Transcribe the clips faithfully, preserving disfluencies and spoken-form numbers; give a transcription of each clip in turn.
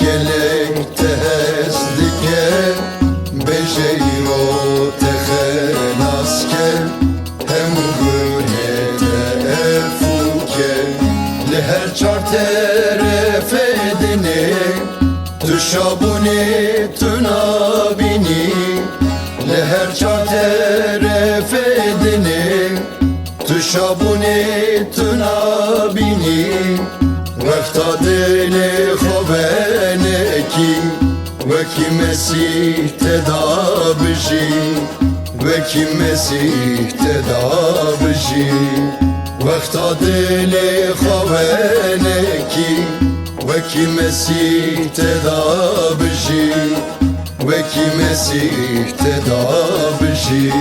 Gelek te hez dike, bêje îro te xelas ke, hemû gunê te efû ke. Li her çar terefê dinê, tu şabûnê tu nabînî. Li her çar terefê dinê, tu şabûnê tu nabînî. Wexta dilê xwe venekî, wekî Mesîh te da bijî, wekî Mesîh te da bijî. Wexta dilê xwe venekî, wekî Mesîh te da bijî, wekî Mesîh te da bijî.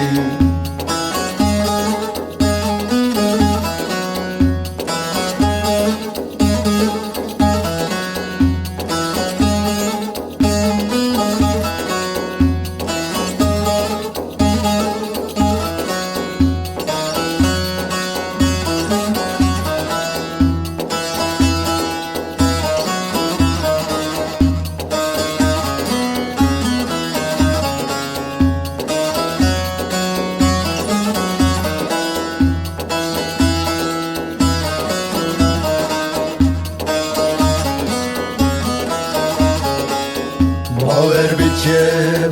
Bawer bike,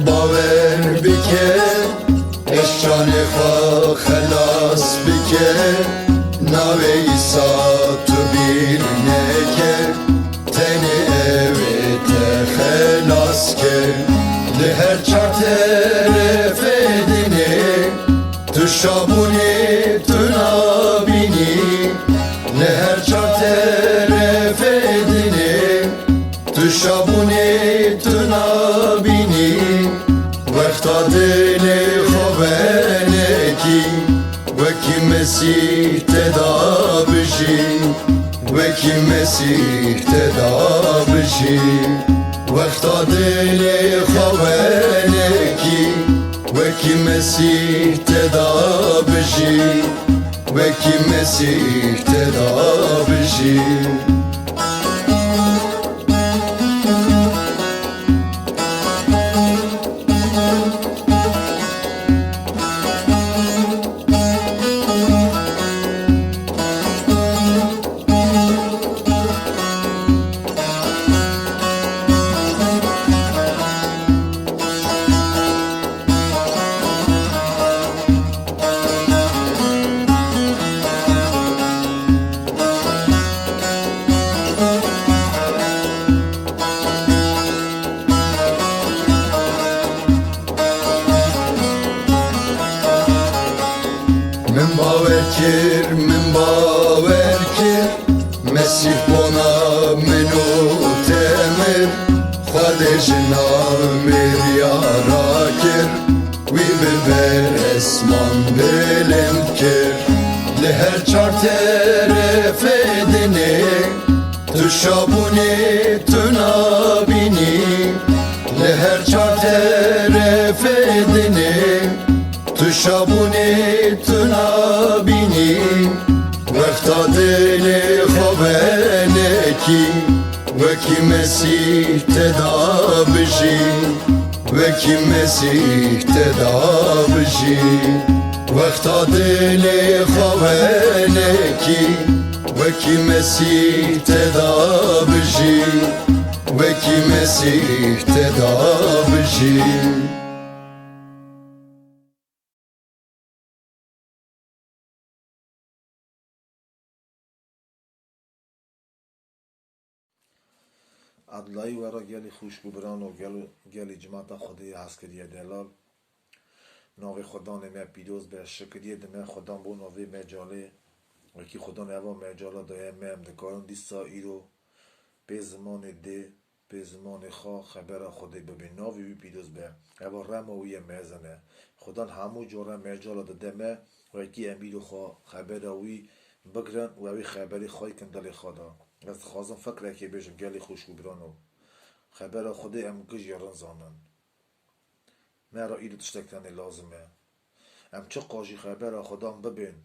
bawer bike, ez canê xwe xelas bike, navê Îsa tu bîr neke, tenê ew ê te xelas ke. Li her çar terefê dinê, tu şabûnê tu nabînî. Li her çar terefê dinê, tu şabûnê tu nabînî. Wexta dilê xwe venekî, wekî Mesîh te da bijî, wekî Mesîh te da bijî. Wexta dilê xwe venekî, wekî Mesîh te da bijî, wekî Mesîh te da bijî. Min bawer kir, min bawer kir, Mesîh bona min û te mir, Xwedê jina miriya rakir, wî bi ber esman bilind kir. Li her çar terefê dinê, tu şabûnê tu nabînî. Li her çar terefê dinê, tu şabûnê tu nabînî. Wexta dilê xwe venekî, wekî Mesîh te da bijî, wekî Mesîh te da bijî. Wexta dilê xwe venekî, wekî Mesîh te da bijî, wekî Mesîh te da bijî. Edlayî we re gelî xwişk û birano, gelo gelî cimata Xwedê ya hezkiriye delal. Navê Xwedanê me pîroz be, şikiriyê dime Xwedan bona vê mecalê. Wekî Xwedan eva mecala daye me, em dikarin dîsa îro pê zimanê dê pê zimanê xwe xebera Xwedê bibê. Navê wî pîroz be. Eva rema wî ye mezin e. Xudan hemû cara mecala dide me, wekî em îro xwe xebera wî bigirin û ew ê xeberê xwe yêkin dilê xwe de. Ez dixwazim fikrekê bêjim gelê xwişk û birano. Xebera Xwedê em gijî rin zanin. Me re îro tiştek tenê lazim e. Em çiqas jî xebera Xudan bibên,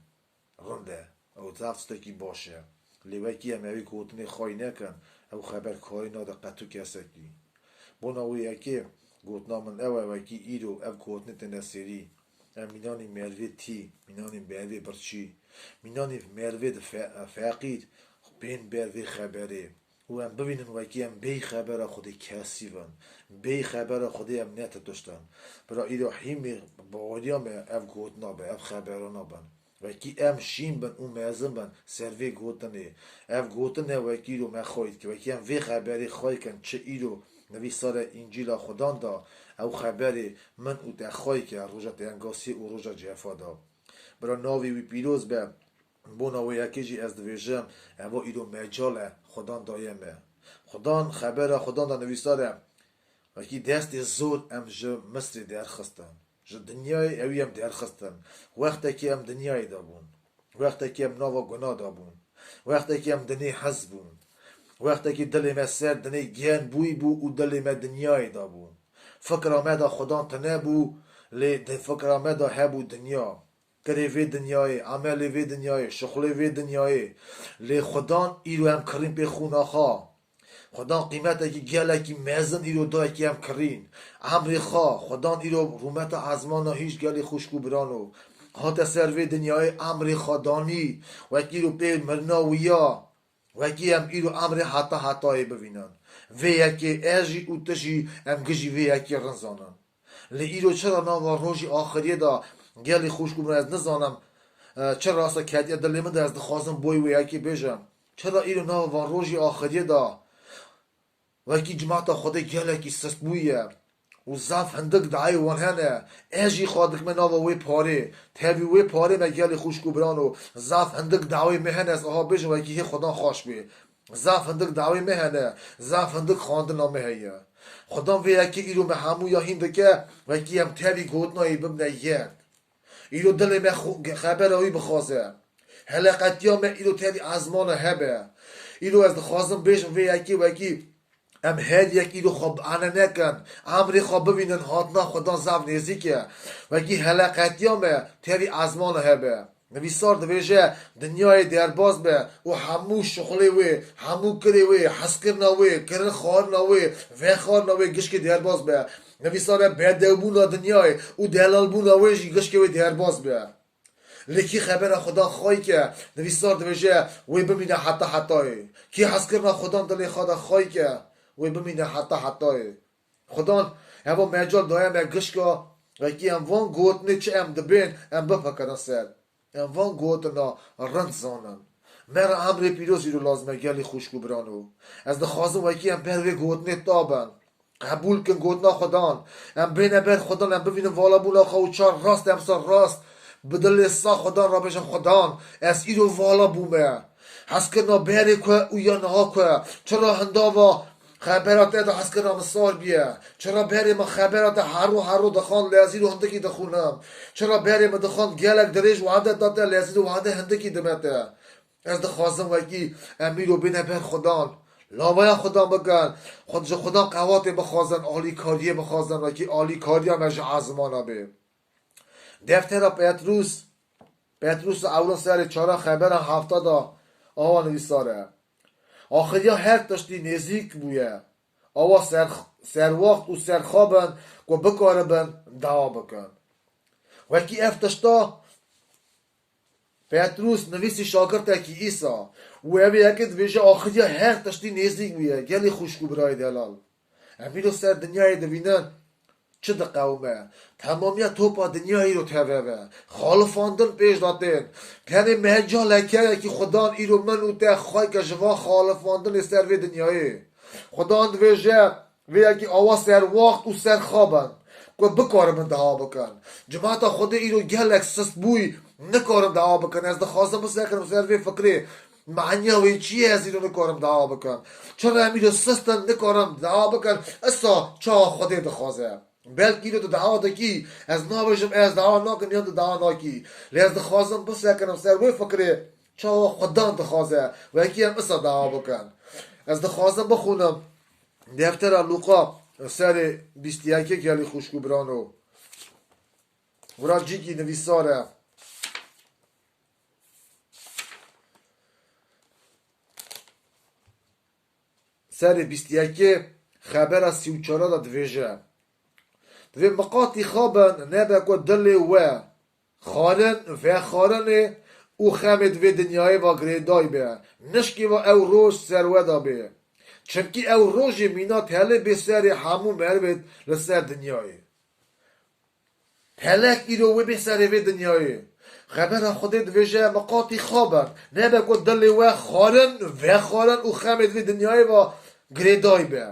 rind e. Ew zaf tiştekî baş e. Lê wekî em ewî gotinê xwayî nekin, Ew xeber karî nade qet û kesekî. Bona wê yekê gotina min ew e, wekî îro ev gotinê têne sêrî. Em mînanî merivê tî, mînanî merivê birçî, mînanî merivê di fe-, feqîr bên ber vê xeberê. Û em bibînin wekî em bêyî xebera Xwedê kesîv in. Bêyî xebera Xwedê em ne ti tişt in. Bira îro hîmê baweriya me ev gotina be, ev xeberana bin. Wekî em şîn bin û mezin bin ser vê gotinê. Ev gotin e wekî îro me xwey dike. Wekî em vê xeberê xwey kin çi îro nivîsare Încîla Xudan da, ew xeberê min û te xwey ke roja tengasiyê û roja cefa da. Bira navê wî pîroz be. Bona wê yekê jî ez dibêjim, eva îro mecal e Xudan daye me. Xudan xebera Xudan da nivîsare. Wekî destê zor em ji Misrê derxistin. Ji dinyayê ewî em derxistin. Wextekî em dinyayê de bûn. Wextekî em nava guna de bûn. Wextekî em dinê hez bûn. Wextekî dilê me ser dinê gen bûyî bû û dilê me dinyayê de bû. Fikra me de Xudan tine bû, lê di fikra me de hebû dinya. Kirê vê dinyayê, emelê vê dinyayê, şixulê vê dinyayê. Lê Xudan îro em kirîn pê xûna xwe. Xudan qîmetekî gelekî mezin îro dayekî em kirîn. Emrê xwe, Xudan îro rûmeta ezmana hîç gelê xwişk û birano. Hate ser vê dinyayê emrê xwe danî. Wekî îro pê mirina wiya. Wekî em îro emrê heta hetayê bivînin. Vê yekê ez jî û tu jî em gijî vê yekê rind zanin. Lê îro çira nava rojî axiriyê de gelê xwişk û birano ez nizanim, e, çi rasa ketiye dilê min de ez dixwazim boy wê yekê bêjim. Çira îro nava van rojî axiriyê de wekî cimata Xwedê gelekî sist bûye û zaf hindik dayê wan hene. Ez jî xwe dikime nava wê parê. Tevî wê parê me gelê xwişk û birano. Zaf hindik dawê me hene ez aha bêjim wekî hê Xwedan xweş bê. Zaf hindik dawê me hene. Zaf hindik xwendina me heye. Xudan vê yekê îro me hemû ya hîn dike, wekî em tevî gotina wî bibine yek. Îro dilê me xu-, xebera wî bixwaze. Heleqetiya me îro tevî ezmana hebe. Îro ez dixwazim bêjim vê yekê wekî em her yek îro xwe bi-, ane nekin. Emrê xwe bivînin, hatina Xudan zaf nêzîk e. Wekî heleqetiya me tevî ezmana hebe. Nivîsar dibêje, dinyayê derbas be û hemû şixulê wê, hemû kirê wê, hezkirina wê, kirin xwarina wê, vexwarina wê gişkê derbas be. Nivîsar e, bedewbûna dinyayê û delalbûna wê jî gişkê wê derbas be. Lê kî xebera Xudan xwey ke, nivîsar dibêje, wê bimîne heta hetayê. Kî hezkirina Xudan dilê xwe de xwey ke, wê bimîne heta hetayê. Xudan heva mecal daye me gişka, wekî em van gotinê çi em dibên, em bifikirin ser. Em van gotina rind zanin. Me re emrê pîroz îro lazim e gelê xwişk û birano. Ez dixwazim wekî em ber vê gotinê tabin. Qebûl kin gotina Xudan. Em bêne ber Xudan, em bivînin valabûna xwe û çar rast em ser rast. Bi dilê sax Xudan re bêjin, Xudan, ez îro vala bûme. Hezkirina berê ku û ya niha ku. Çira hindava xebera te de hezkirina min sar bûye. Çira berê min xebera te her ro her ro dixwend, lê ez îro hindikî dixwînim. Çira berê min dixwend gelek dirêj wade da te, lê ez îro wade hindikî dime te. Ez dixwazim wekî em îro bêne ber Xudan. Lawaya Xudan bikin. Xud ji Xudan qewatê bixwazin, alîkariyê bixwazin, wekî alîkariya me ji ezmana bê. Deftera Petrûs, Petrûs ewla serê çara xebera hefta da awa nivîsar e. Axiriya her tiştî nêzîk bûye. Awa ser, serwaxt û serxabin ku bikaribin dawa bikin. Wekî ev tişta Petrûs nivîsî şagirtekî Îsa û ev ê yekê dibêje, axiriya her tiştî nêzîk bûye, gelê xwişk û birayê delal. Em îro ser dinyayê dibînin çi diqewime. Temamiya topa dinyayê îro teveve. Xalifandin pêş de tên. Tenê mecaleke ye ki Xudan îro min û te xwey ke ji van xalifandinê ser vê dinyayê. Xudan dibêje, vê yekî awa serwaxt û serxab in ku bikaribin dawa bikin. Cimata Xwedê îro gelek sist bûyî, nikarin dawa bikin. Ez dixwazim bisekinim ser vê fikrê. Maniya wê çi ye ez îro nikarim dawa bikim? Çira em îro sist in, nikarim dawa bikin? Isa çawa Xwedê dixwaze? Belkî îro tu dawa dikî, ez nabêjim ez dawa nakim yan tu dawa nakî. Lê ez dixwazim bisekinim ser wê fikrê çawa Xudan dixwaze. Wekî em isa dawa bikin. Ez dixwazim bixwînim. Deftera Lûqa serê bîst û yekê gelî xwişk û birano. Vira cîkî nivîsar e. serê bîst û yekê, xebera sî û çar de divêje. Divê miqatî xwe bin, nebe ku dilê we xwarin, vexwarinê û xemê di vê dinyayê ve girêdayî be. Nişkê ve ew roj ser we de bê. Çimkî ew rojê mîna telê bê serê hemû merivêt li ser dinyayê. Telek îro wê bê serê vê dinyayê. Xebera Xwedê divêje, miqatî xwe bin. Nebe ku dilê we xwarin, vexwarin û xemê di vê dinyayê ve girêdayî be.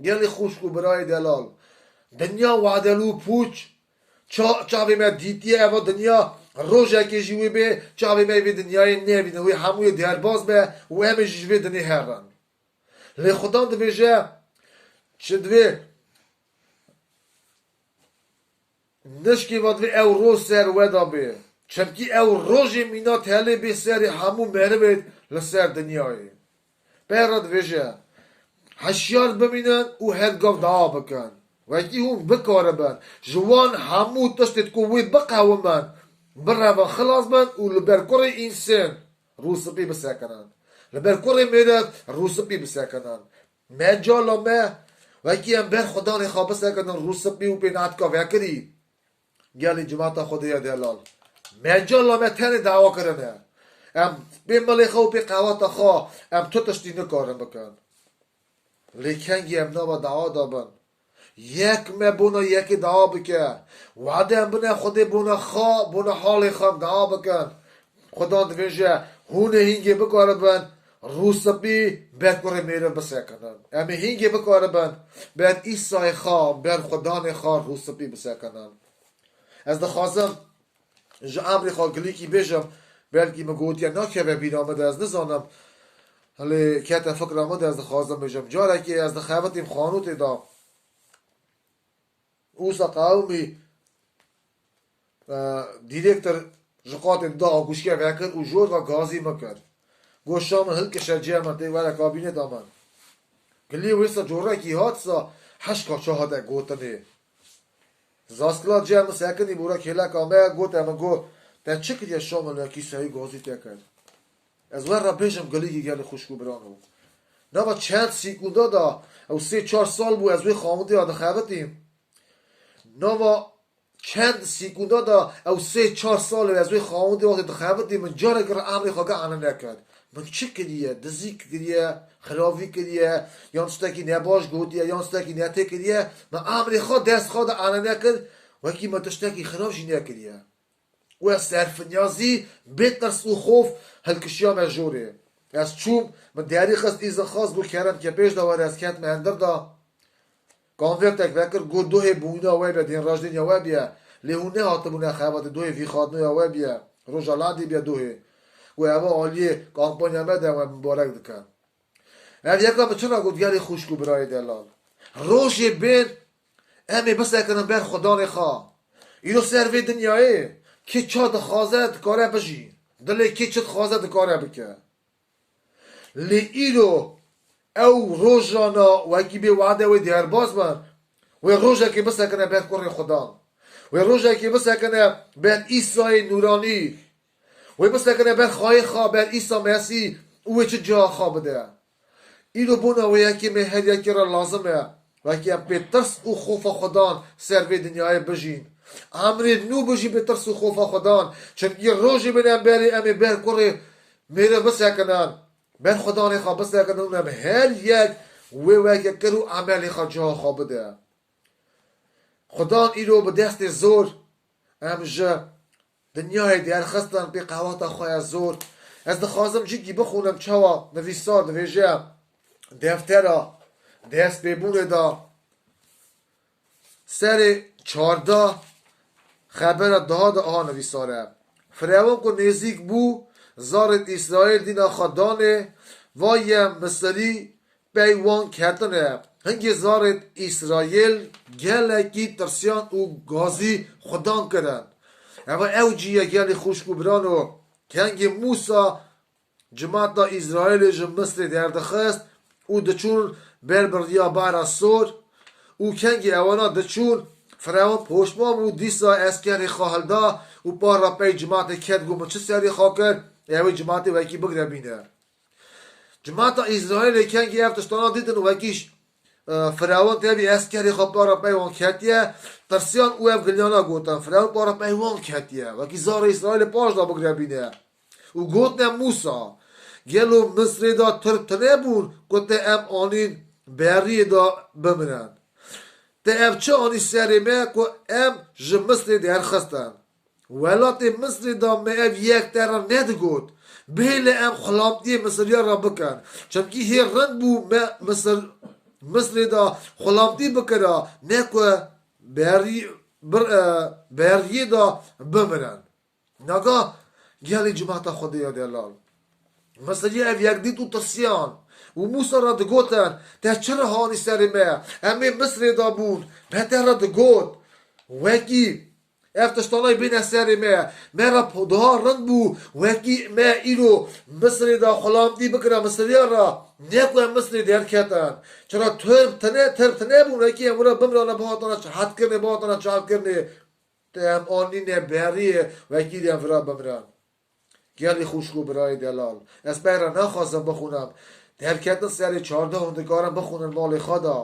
Gelê xwişk û birayê delal. Dinya wadelû pûç. Ça-, çavê me dîtiye eva dinya. Rojekê jî wê bê, çavê me vê dinyayê nebîne. Wê hemûyê derbas be û em ê jî ji vê dinê herin. Lê Xudan dibêje, çi divê nişkê ve divê ew roj ser we de bê. Çimkî ew rojê mîna telê bê serê hemû merivêt li ser dinyayê. Peyra dibêje, hişyar bimînin û her gav dua bikin. Wekî hûn bikaribin, ji wan hemû tiştêt ku wê biqewimin, birevin xilas bin û li ber kurê însan rûspî bisekinin. Li ber kurê mêriv rûspî bisekinin. Mecala me, wekî em ber Xudanê xwe bisekinin rûspî û pê natka vekirî. Gelî cimata Xwedê ya delal. Mecala me tenê dawa kirin e. Em pê milê xwe û pê qewata xwe em tu tiştî nikarin bikin. Lê kengî em nava dawa da bin. Yek me bona yekê dawa bike. Wade em bine Xwedê bona xwe, bona halê xwe em dawa bikin. Xudan divêje, hûn ê hîngê bikaribin, rûspî ber kurê mêriv bisekinin. Em ê hîngê bikaribin, ber Îsayê xwe, ber Xudanê xwe rûspî bisekinin. Ez dixwazim ji emrê xwe gilîkî bêjim, belkî min gotiye nakeve bîra min de, ez nizanim. Lê kete fikra min de, ez dixwazim bêjim. Carekê ez dixebitîm xanûtê de. Wisa qewimî, e, dîrektor ji qatê da aguşke vekir û jor ve gazî min kir. Got, "Şamil hilkişe cihê min, tê were kabîneta min." Gilî wisa corekî hat sa heşka çi hate gotinê. Zaskila cihê min sekinî bûra kêleka me gote min got, "Te çi kiriye Şamil, wekî seyî gazî te kir?" Ez we re bêjim gilîkî gelê xwişk û birano. Nava çend sîkunda da ew sê çar sal bû ez wê xawindê ya dixebitîm. Nava çend sîkunda da ew sê çar sal ez wê xawindê wextê dixebitî min careke re emrê xwe ge ane nekir. Min çi kiriye? Dizî kiriye, xiravî kiriye, yan tiştekî nebaş gotiye, yan tiştekî netê kiriye. Min emrê xwe dest xwe de ane nekir. Wekî min tiştekî xirab jî nekiriye. Û ez serfinyazî, bê tirs û xof hilkişiyame jorê. Ez çûm, min derî xist, îzin xwest, got, "Kerem ke pêş de were." Ez ketime endir da. Konvertek vekir, got, "Dohê bûyna we be, dên rajdêniya we biye. Lê hûn nehatibûne xebatê, dohê vîxadinoya we biye. Roja ladê biye dohê." Got, "Eva aliyê kampanya me de we mibarek dikin." Ev yeka min çira got, gelê xwişk û birayê delal. Rojê bên em ê bisekinin ber Xudanê xwe. Îro ser vê dinyayê kê ça dixwaze dikare bijî. Dilê kê çi dixwaze dikare bike. Lê îro ew rojana wekî bê wade wê derbas bin, wê rojekê bisekine ber kurê Xudan. Wê rojekê bisekine ber Îsayê nûranî. Wê bisekine ber xayê xwe, ber Îsa Mesîh û wê çi ciha xwe bide. Îro bona wê yekê me her yekê re lazim e. Wekî em pê tirs û xofa Xudan ser vê dinyayê bijîn. Emrê nû bijî pê tirs û xofa Xudan. Çimkî rojê bên em berê em ê ber kurê mêriv bisekinin. Ber Xudanê xwe bisekinin û em her yek wê weke kir û emelê xwe ciha xwe bide. Xudan îro bi destê zor em ji dinyayê derxistin pê qewata xwe ye zor. Ez dixwazim cîkî bixwînim çawa nivîsar divêje deftera destpêbûnê de serê çardeh xebera daha de aha nivîsar e. Firawun ku nêzîk bû, zarên Îsraîl dîna xwe danê, va yê Misirî pey wan ketine. Hingê zarên Îsraîl gelekî tirsiyan û gazî Xudan kirin. Eva ew cî ye gelê xwişk û birano. Kengê Mûsa cimata Îsraîlê ji Misrê derdixist û diçûn ber bi riya Behra Sor û kengê ewana diçûn, Firawun poşman bû, dîsa eskerê xwe hilda û para pey cimatê ket, got, "Min çi serê xwe kir, ê ew ê cimatê wekî bigre bîne." Cimata Îsraîlê kengî ev tiştana dîtin, wekî ş-, e, Firawun tevî eskerê xwe para pey wan ketiye, tirsiyan û ev gilyana gotin, Firawun para pey wan ketiye, wekî zarê Îsraîlê paş da bigrebîne. Û gotine Mûsa, gelo Misrê de tirp tune bûn, ku te em anîn beriyê de bimirin? Te ev çi anî serê me, ku em ji Misrê derxistin? Welatê Misrê de me ev yek te re nedigot, bihêle em xulamtiyê Misiriya re bikin. Çimkî hê rind bû me Misir, Misrê de xulamtî bikira, ne ku berî-, bir-, e, beriyê de bimirin. Naga gelî cimata Xwedê ya delal. Misiriyê ev yek dît û tirsiyan. Û Mûsa re digotin, te çi re hanî serê me? Em ê Misrê de bûn. Me te re digot, wekî ev tiştanayê bêne serê me. Me re po-, daha rind bû, wekî me îro Misrê de xulamtî bikira Misiriya re. Ne ku em Misrê derketin. Çira tirp tine, tirp tine bûn, wekî em wira bimrane bihatana çi-, hetkirinê, bihatana çavkirinê. Te em anîne beriyê, wekî em vira bimirin. Gelî xwişk û birayê delal. Ez pey re naxwazim bixwînim. Derketin serê çardeh hûn dikarin bixwînin malê xwe de.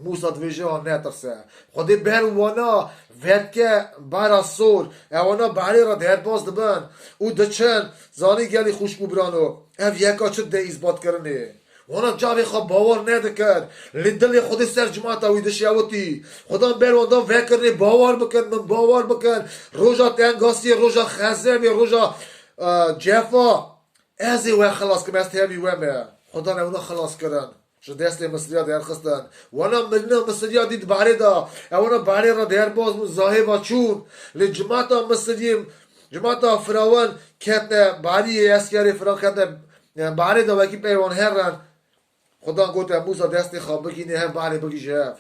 Mûsa dibêje wan netirse. Xwedê ber wana vedike bara sor. Ewana berê re derbas dibin. Û diçin. Zanî gelî xwişk û birano. Ev yeka çi de îsbatkirinê. Wana çavê xwe bawer nedikir. Lê dilê Xwedê ser cimata wî dişewitî. Xudan ber wan da vekirinê bawer bikin, min bawer bikin. Roja tengasiyê, roja xezebê, roja, e, cefa. Ez ê we xilas kim, ez tevî we me. Xudan ewna xilas kirin. Ji destê Misiriya derxistin. Wana mirina Misiriya dît barê da. Ewana barê re derbas bûn, zahêva çûn. Lê cimata Misiriyê, cimata Firawun ketine bariyê, eskerê Firawun ketine, e, barê da wekî pey wan herin. Xudan gote Mûsa destê xwe bigînê hev, barê bigîje hev.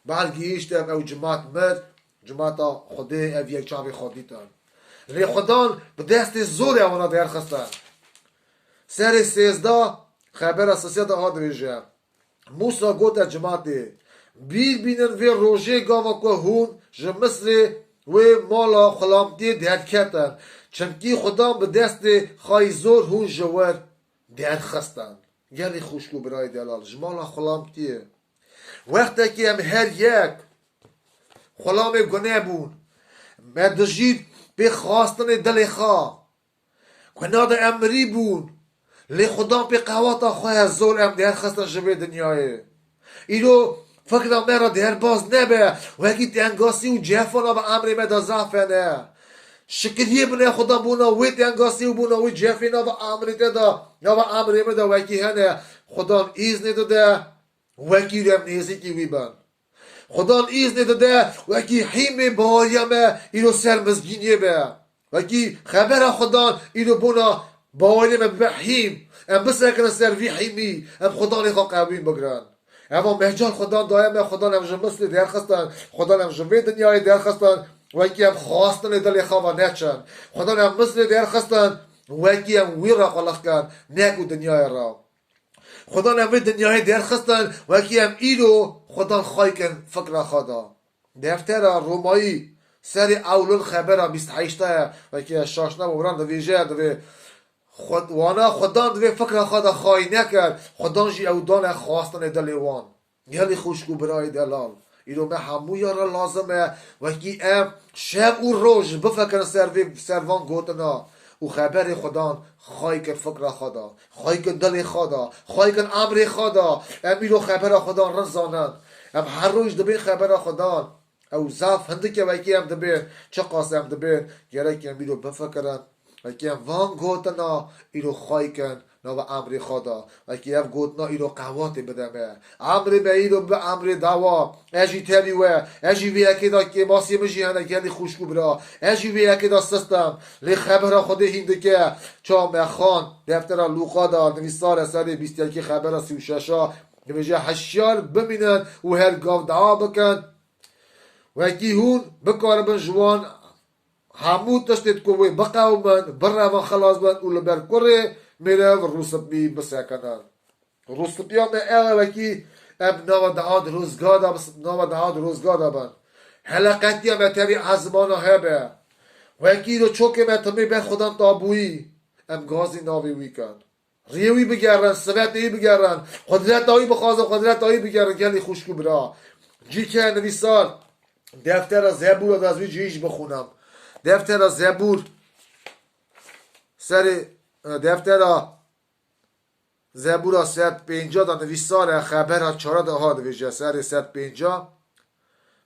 Bar gihîşt hev, ew cimat mir, cimata Xwedê ev yek çavê xwe dîtin. Lê Xudan bi destê zorê wana derxistin. Serê sêzdeh xebera sisiya de a dibêje. Mûsa gote cimatê, bîr bînin vê rojê gava ku hûn ji Misrê wê mala xulamtiyê derketin. Çimkî Xudan bi destê xwe yî zor hûn ji wir derxistin. Gelî xwişk û birayê delal, ji mala xulamtiyê. Wextekî em her yek xulamê gune bûn. Me dijî pê xwastinê dilê xwe. Guna de em mirî bûn. Lê Xudan pê qewata xwe ye zor em derxistin ji vê dinyayê. Îro fikra me re derbas nebe, wekî tengasî û cefa nava emrê me de zaf hene. Şikiriyê bine Xudan bona wê tengasî û bona wê cefê nava emrê te de, nava emrê me de wekî hene. Xudan îznê dide, wekî em nêzîkî wî bin. Xudan îznê dide, wekî hîmê baweriya me îro ser mizgîniyê be. Wekî xebera Xudan îro bona baweriyê me bibe hîm. Em bisekinin ser vî hîmî, em Xudanê xwe qewîn bigrin. Eva mehcal Xudan daye me, Xudan em ji Misrê derxistin, Xudan em ji vê dinyayê derxistin, wekî em xwastinê dilê xwe ve neçin. Xudan em Misrê derxistin, wekî em wî re qulix kin, ne ku dinyayê re. Xudan em vê dinyayê derxistin, wekî em îro Xudan xaykin fikra xwe da. Deftera Romayî serê ewlin xebera bîst heşta ye, wekî ez şaş nebim, wana divêje, divê Xud-, wana Xudan divê fikra xwe de xayî nekir, Xudan jî ew dane xwastinê dilê wan. Gelî xwişk û birayê delal, îro me hemûya re lazim e, wekî em şev û roj bifikirin ser vê, ser van gotina û xeberê Xudan xaykin fikra xwe de, xaykin dilê xwe de, xaykin emrê xwe de. Em îro xebera Xudan rind zanin. Em her roj dibên xebera Xudan. Ew zaf hindik e wekî em dibên, çiqas em dibên, gerek em îro bifikirin. Wekî em van gotina îro xaykin nava emrê xwe de. Wekî ev gotina îro qewatê bide me. Emrê me îro bibe emrê dawa. Ez jî tevî we. Ez jî vê yekê de kêmasiyê min jî hene gelî xwişk û bira. Ez jî vê yekê de sistem. Lê xebera Xwedê hîn dike. Ça me xan deftera Lûqa de nivîsar e serê bîst yekê xebera sî û şeş a. Dibêje hişyar bimînin û her gav dua bikin. Wekî hûn bikaribin ji wan hemû tiştê ku wê biqewimin, birevin, xilas bin û li ber kurê mêrev rûspî bisekinin. Rûspiya me ew e wekî em nava dua di rûzga de bis-, nava dua di rûzga de bin. Heleqetiya me tevî ezmana hebe. Wekî îro çokê me timê ber Xudan tabûyî. Em gazî navê wî kin. Riyê wî bigerin, sivetê wî bigerin, qudreta wî bixwazin, qudreta wî bigerin, gelî xwişk û bira. Cî ke nivîsar, deftera Zebûra de ez wî cihî jî bixwînim. Deftera Zebûr, serê, e, deftera Zebûra sed pênca de nivîsar e, xebera çara de ha dibêje, serê sed pênca,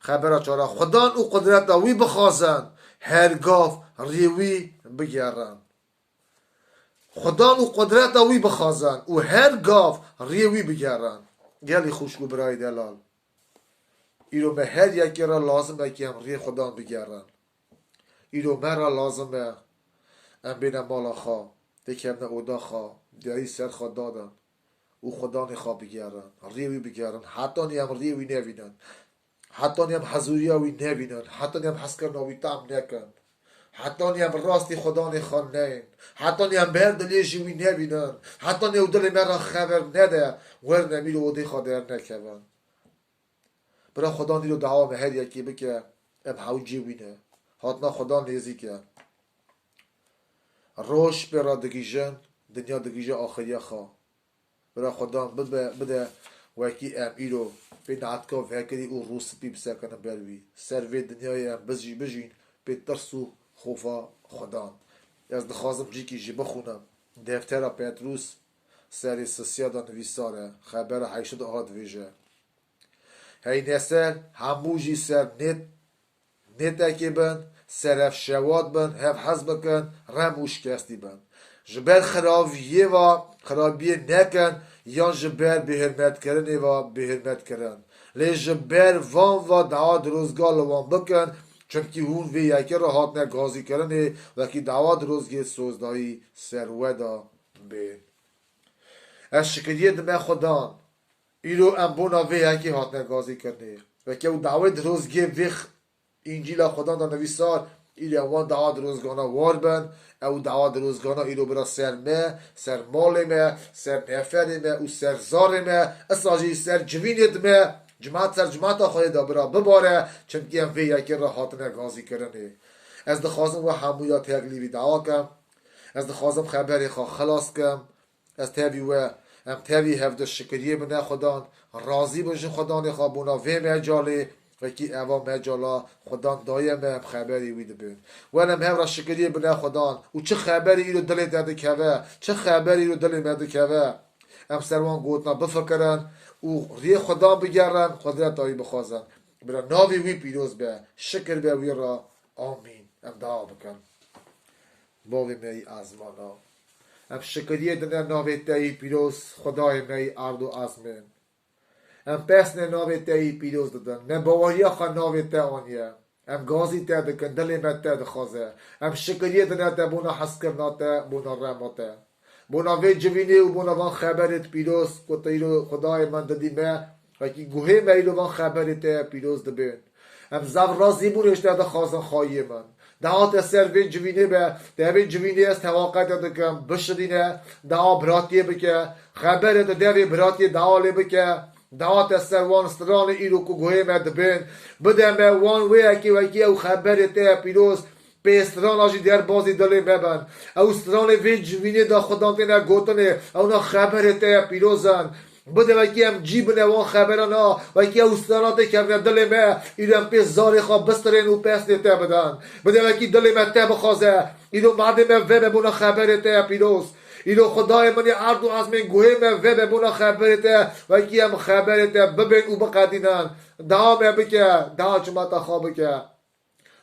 xebera çara. Xudan û qudreta wî bixwazin, her gav riyê wî bigerin. Xudan û qudreta wî bixwazin û her gav riyê wî bigerin. Gelî xwişk û birayê delal. Îro me her yekê re lazim e ki em riyê Xudan bigerin. Îro me re lazim e em bêne mala xwe, têkevne oda xwe, diyarî ser xwe dadin û Xudanê xwe bigerin, riyê wî bigerin. Hetanî em riyê wî nevînin, hetanî em hezûriya wî nevînin, hetanî em hezkirina wî tam nekin, hetanî em rastî Xudanê xwe neyên, hetanî em ber dilê ji wî nevînin, hetanî ew dilê me re xeber nede, werin em îro odê xwe dernekevin. Bira Xudan îro dawa me her yekê bike, em hewcê wî ne. Hatina Xudan nêzîk e. Roj pê re digihîjin, dinya digihîje axiriya xwe. Bira Xudan bibe, bide wekî em îro pê nehetka vekirî û rûspî bisekinin ber wî. Ser vê dinyayê em bizî-, bijîn pê tirs û xofa Xudan. Ez dixwazim cîkî jî bixwînim. Deftera Petrûs serê sisiya de nivîsar e. Xebera heyşt aha dibêje. Hey nesil, hemû jî ser nêt-, nêtekê bin, serevşewat bin, hevhez bikin, rem û şikestî bin. Ji ber xirabiyê ve xirabiyê nekin, yan ji ber bêhirmetkirinê ve bêhirmetkirin. Lê ji ber van ve dawa dirozga li wan bikin, çimkî hûn vê yekê re hatine gazîkirinê, wekî dawa dirozgê sozdayî ser we de bên. Ez şikiriyê dime Xudan. Îro em bona vê yekê hatine gazîkirinê. Weke ew dawê dirozgê vê x-, Încîla Xudan de nivîsar, îro em wan dawa dirozgana war bin, ew dawa dirozgana îro bira ser me, ser malê me, ser neferê me û ser zarê me, isa jî ser civînê dime, cimat ser cimata Xwedê de bira bibare, çimkî em vê yekê re hatine gazîkirinê. Ez dixwazim we hemûya teklî vî dawa kem. Ez dixwazim xeberê xwe xilas kem. Ez tevî we, em tevî hevdu şikiriyê bine Xudan, razî bin ji Xudanê xwe bona vê mecalê, wekî eva mecala Xudan daye me, em xeberê wî dibin. Wen em hev re şikiriyê bine Xudan û çi xeberî îro dilê te dikeve, çi xeberî îro dilê me dikeve, em ser wan gotina bifikirin û riyê Xudan bigerin, qudreta wî bixwazin. Bira navê wî pîroz be, şikir be wî re. Amîn. Em dua bikin. Bavê me yî ezmana. Em şikiriyê dine navê te yî pîroz, Xwedayê me yî erd û ezmên. Em pesnê navê te yî pîroz didin. Me baweriya xwe navê te aniye. Em gazî te dikin, dilê me te dixwaze. Em şikiriyê dine te bona hezkirina te, bona rema te. Bona vê civînê û bona van xeberêt pîroz ku te îro Xwedayê min didî me, wekî guhê me îro van xeberê te pîroz dibên. Em zaf razîbûnê ji te dixwazin xayiyê min. Dawa te ser vê civînê be, te vê civînê ez tewaqete dikim, bişirîne, dawa biratiyê bike, xeberê tu devê biratiyê dawa lê bike, dawa te ser wan stranê îro ku guhê me dibên, bide me wan wê yekê wekî ew xeberê te ye pîroz, pê strana jî derbazî dilê me bin. Ew stranê vê civînê de Xudan têne gotinê, ew na xeberê te ye pîroz in. Bide wekî em cî bine wan xeberan a, wekî ew strana tê kevne dilê me, îro em pê zarê xwe bistirên û pesnê te bidan. Bide wekî dilê me te bixwaze, îro madê me vebe bona xeberê te ye pîroz. Îro Xwedayê min ê erd û ezmên guhê me vebe bona xeberê te, wekî em xeberê te bibên û biqedînin. Daha me bike, daha cimata xwe bike.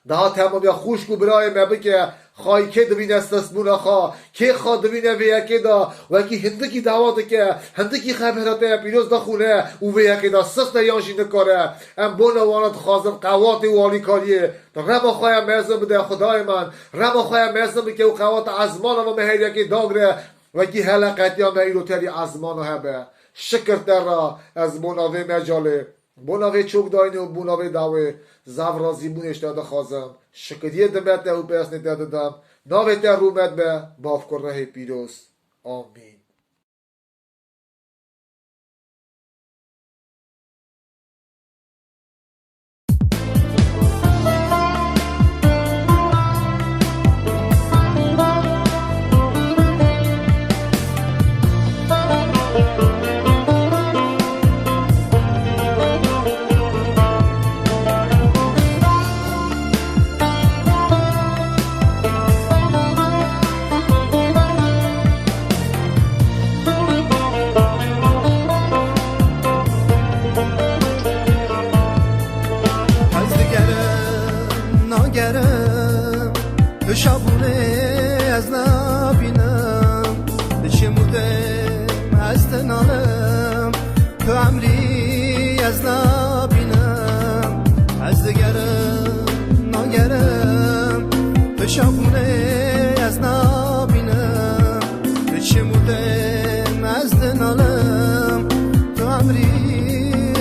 Daha temamiya xwişk û birayê me bike, xayî kê dibîne sistbûna xwe, kê xwe dibîne vê yekê de, wekî hindikî dawa dike, hindikî xebera te ye pîroz dixwîne û vê yekê de sist e yan jî nikare. Em bona wana dixwazin qewatê û alîkariyê. Tu rema xwe ya mezin bide Xwedayê min, rema xwe ya mezin bike û qewata ezmana me her yekê dagre, wekî heleqetiya me îro terî ezmana hebe. Şikir te re ez bona vê mecalê. Bona vê çokdayînê û bona vê dawê zaf razîbûnê ji te dixwazim. Şikiriyê dime te û pesnê te didim. Navê te rûmet be, bav ku rehê pîroz. Amîn. Şabûnê ez nabînim, diçim û dêm ez dinalim, tu emrî ez nabînim, ez digerim, nagerim, tu şabûnê ez nabînim, diçim û dêm ez dinalim, tu emrî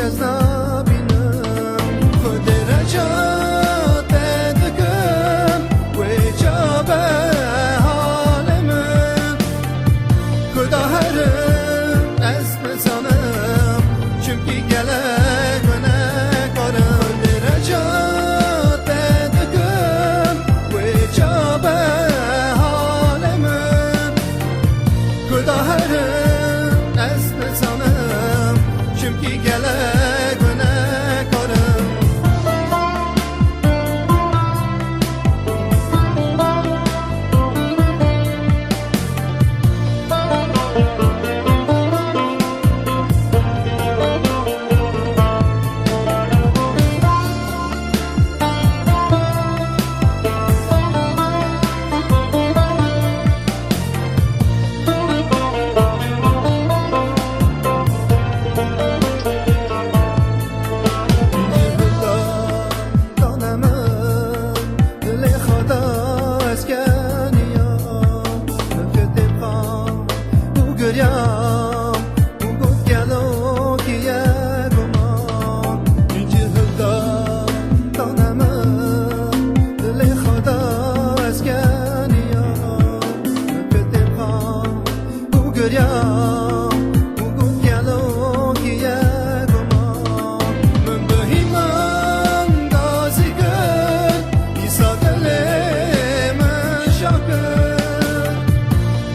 ez nabînim. Xwedê reca te dikim, wê çabe halê min. Ku daherim ez nizanim, çimkî gelek gunehkar im. Xwedê reca te dikim, wê çabe halê min. Ku daherim ez nizanim, çimkî gelek gunehkar im. Dane min, dilê xwe da ez keniyam, min kitêb xwend û giriyam û got, gelo kî ye goma? Min cihil da dane min, dilê xwe da ez keniyam, min kitêb xwend û giriyam û got, gelo kî ye goma? Min bi hîman gazî kir, îsa dilê min şa kir.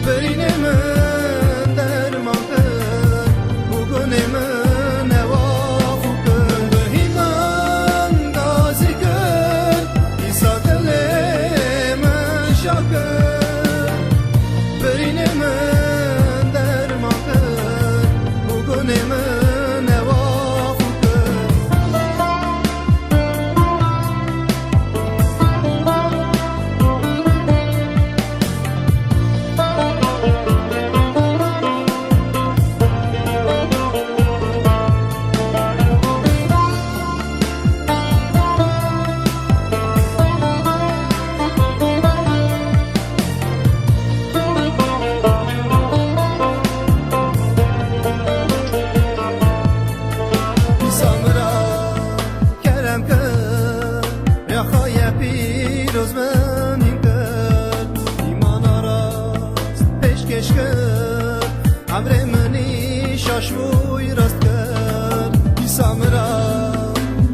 Birînê min derman kir û gunê min ewa xwe kir. Min bi hîman gazî kir, îsa dilê min şa kir. Birînê min derman kir û gunê min ewa xwe kir. Îsa min ra kerem kir, rêxa ye pîroz min hîn kir, îmana rast pêşkêş kir, emrê min î şaş bûy rast kir. Îsa min ra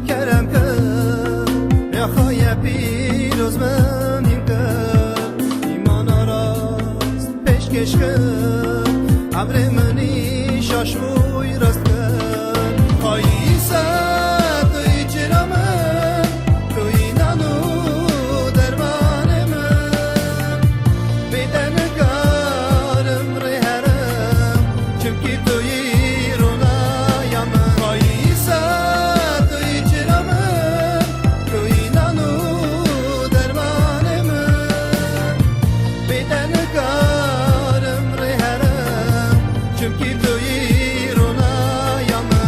kerem kir, rêxa ye pîroz min hîn kir, îmana rast pêşkêş kir, emrê min î şaş bûy rast kir. Ay Îsa, tu yî çira min, tu yî nan û dermanê min. Bê te nikarim rê herim, çimkî tu yî ronaya min. Ay Îsa, tu yî çira min, tu yî nan û dermanê min. Bê te nikarim rê herim, çimkî tu yî ronaya min.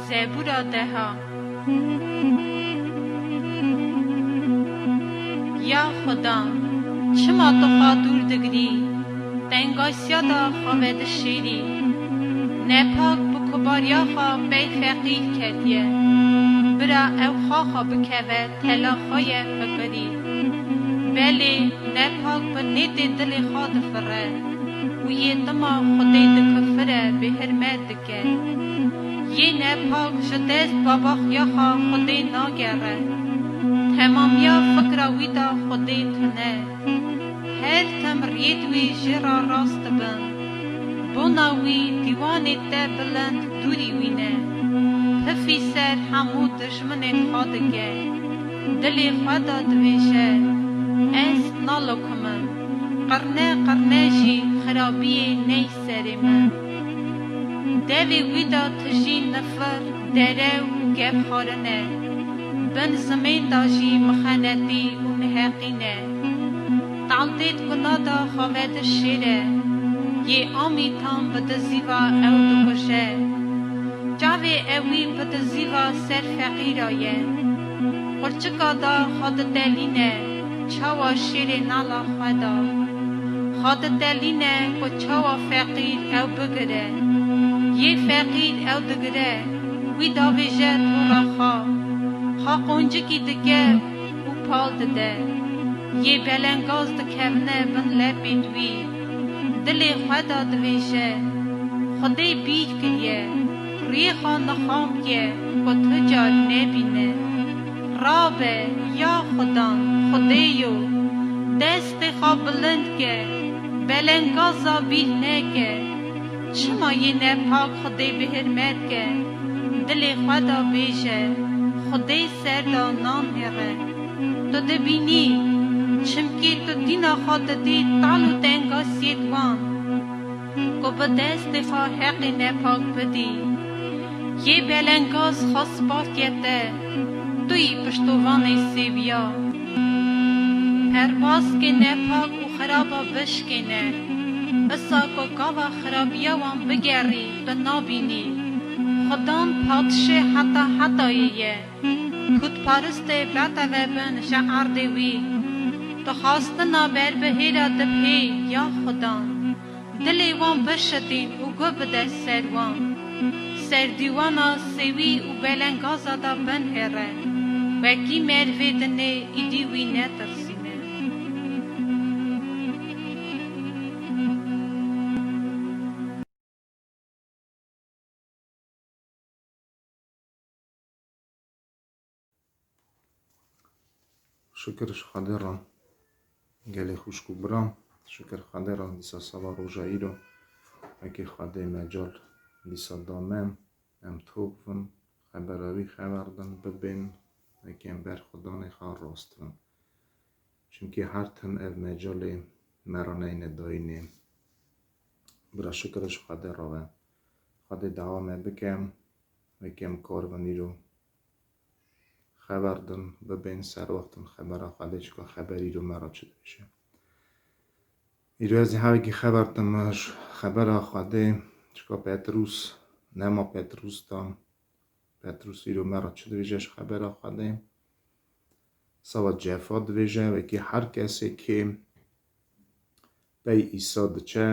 Zebûra deha. Ya Xuda, çima tu xwe dûr digirî, tengasiya de xwe vedişêrî? Nepak bi kubariya xwe pey feqîr ketiye. Bira ew xaxa bikeve tela xwe ye fikirî. Belê nepak bi nêtê dilê xwe difire û yê dima Xwedê dikifire, bêhirmet dike. Yê nepak ji dest babaxiya xwe Xwedê nagere. Temamiya fikra wî de Xwedê tune. Her tim riyêt wî jê re rast dibin. Bona wî dîwanê te bilind dûrî wî ne. Pifî ser hemû dijminên xwe dike. Dilê xwe de dibêje, ez nalokim im. Qirne qirne jî xirabiyê ney serê min. Devê wî de tijî nifir, dere û gevxwarin e. Bin zimên de jî mixenetî û neheqî ne. Taldêt guna de xwe vedi şêr e. Yê amîtan bi dizî ve ew dikuje. Çavê ewî bi dizî ve ser feqîra ye. Qurçika de xwe ditelîne, çawa şêrê nala xwe da. Xwe ditelîne ku çawa feqîr ew bigire. Yê feqîr ew digire, wî davêje tora xwe. Xwe qoncikî dike û pal dide. Yê belengaz dikevine bin lepên wî. Dilê xwe de dibêje, Xwedê bîr kiriye, riyê xwe nixamkiye ku tu car nebîne. Rabe, ya Xudan, Xwedêyo, destê xwe bilind ke, belengaza bîr neke. Çima yê nepak Xwedê bihirmet ke? Dilê xwe de bêje, Xwedê ser de nanêre. Tu dibînî, çimkî tu dîna xwe didî tal û tengasiyê wan. Ku bi destê xwe heqê nepak bidî. Yê belengaz xwe spartiye te, tu yî piştovanê sêwiya. Perbaskê nepak û xiraba bişkêne. Isa ku gava xirabiya wan bigerî, tu nabînî. Xudan padişê heta hetayê ye. Pûtparistê beteve bin ji erdê wî. Tu xastina berbihêra dibhê, ya Xudan. Dilê wan bişitîn û guh bide ser wan. Ser dîwana sêwî û belengaza de binhêre. Wekî mervê dinê îdî wî netirsîne. Şikir ji Xwedê re. Gelê xwişk û bira, şikir Xwedê re, dîsa seba roja îro, wekî Xwedê mecal dîsa da me, em top bin, xebera wî xeber din, bibên, wekî em ber Xudanê xwe rast bin. Çimkî her tim ev mecalê me re neyne dayînê. Bira şikir ji Xwedê re be. Xwedê dawa me bike, wekî em kar bin îro xeber din, bibên ser wext in xebera Xwedê, çika xeber îro me re çi dibêje. Îro ez ê hevekî xeber din ji xebera Xwedê, çika Petrûs, nema Petrûs da, Petrûs îro me re çi dibêje ji xebera Xwedê? Sava cefa dibêje, wekî her kesê kê pey Îsa diçe,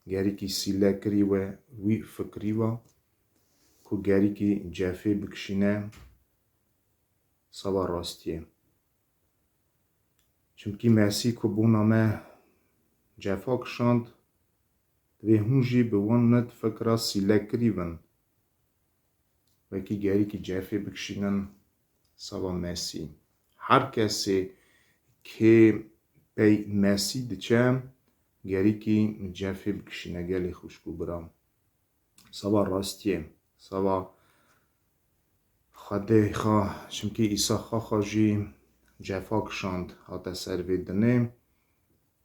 gerîkî sîle kirî we wî fikirî wa ku gerîkî cefê bikişîne, sava rastiyê. Çimkî Mesîh ku bona me cefa kişand, divê hûn jî bi wan nit fikra sîle kirî bin. Wekî gerîkî cefê bikişînin sava Mesî. Her kesê kê pey Mesî diçe, gerîkî cefê bikişîne gelê xwişk û bira. Sava rastiyê, sava Xwedê xwe, çimkî Îsa xwe xwe jî cefa kişand, hate ser vê dinê.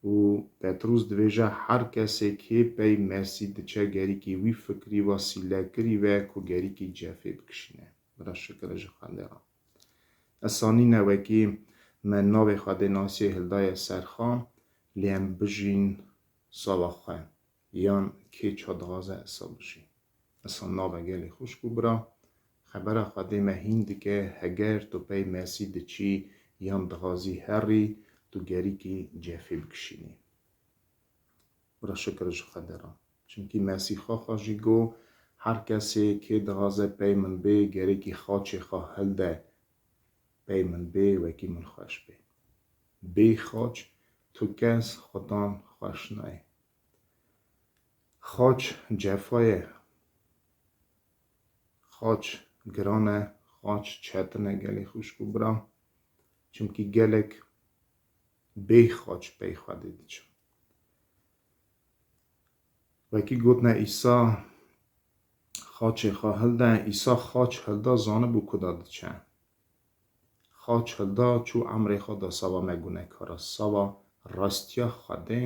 Û Petrûs dibêje, her kesê kê pey Mesî diçe, gerîkî wî fikirî ve sîle kirî ve ku gerîkî cefê bikişîne. Bira şikir ji Xwedê re. Esa nîne wekî me navê Xwedê nasiyê hildaye ser xwe, lê em bijîn sava xwe. Yan kê ça dixwaze esa bijî. Esa nave gelê xwişk û bira, xebera Xwedê me hîn dike, heger tu pey Mesî diçî yan dixwazî herî, tu gerîkî cefê bikişînî. Bira şikir ji Xwedê re. Çimkî Mesî xwe xwe jî got, Her kesê kê dixwaze pey min bê, gerekî xaçê xwe hilde, pey min bê, wekî min xweş bê. Bê xaç tu kes Xudan xweş nayê. Xaç cefa ye. Xaç giran e, xaç çetin e gelê xwişk û bira. Çimkî gelek bê xaç pey Xwedê diçin. Wekî gotine Îsa, xaçê xwe hilde, Îsa xaç hilda, zanibû ku da diçe. Xaç hilda, çû emrê xwe da sava me gunekara, sava rastiya Xwedê,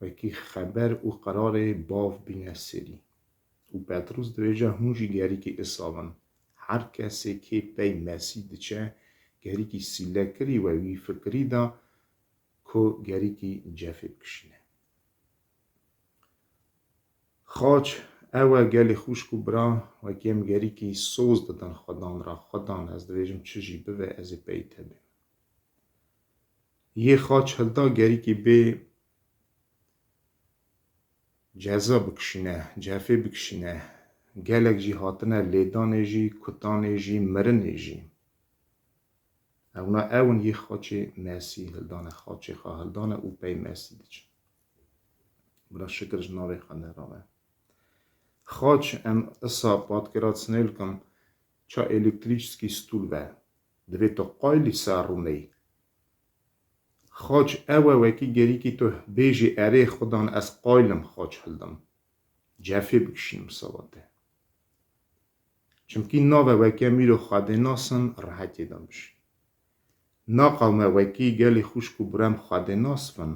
wekî xeber û qerarê bav bîne serî. Û Petrûs dibêje, hûn jî gerîkî isa bin. Her kesê kê pey Mesîh diçe, gerîkî sîlekirî we wî fikirî da ku gerîkî cefê bikişîne. Xaç ew e gelê xwişk û bira, wekî em gerîkî soz didin Xudan ra, Xudan ez dibêjim çi jî bibe ez ê pey te bêm. Yê xaç hilda gerîkî bê ceza bikişîne, cefê bikişîne. Gelek jî hatine lêdanê jî, kutanê jî, mirinê jî. Ewna ewin yê xaçê Mesî hildane, xaçê xwe hildane û pey Mesî diçin. Bira şikir ji navê Xwedê ra be. Xaç em isa patkira sinêl kim ça elektrîçskî stûl ve. Divê tu qayilî ser rûney. Xaç ew e wekî gerîkî tu bêjî erê Xudan ez qayil im xaç hildim. Cefê bikişînim sava te. Çimkî nave weke mîro Xwedê nasin rehetiyê de bijî. Naqewme wekî gelê xwişk û birem Xwedê nas bin,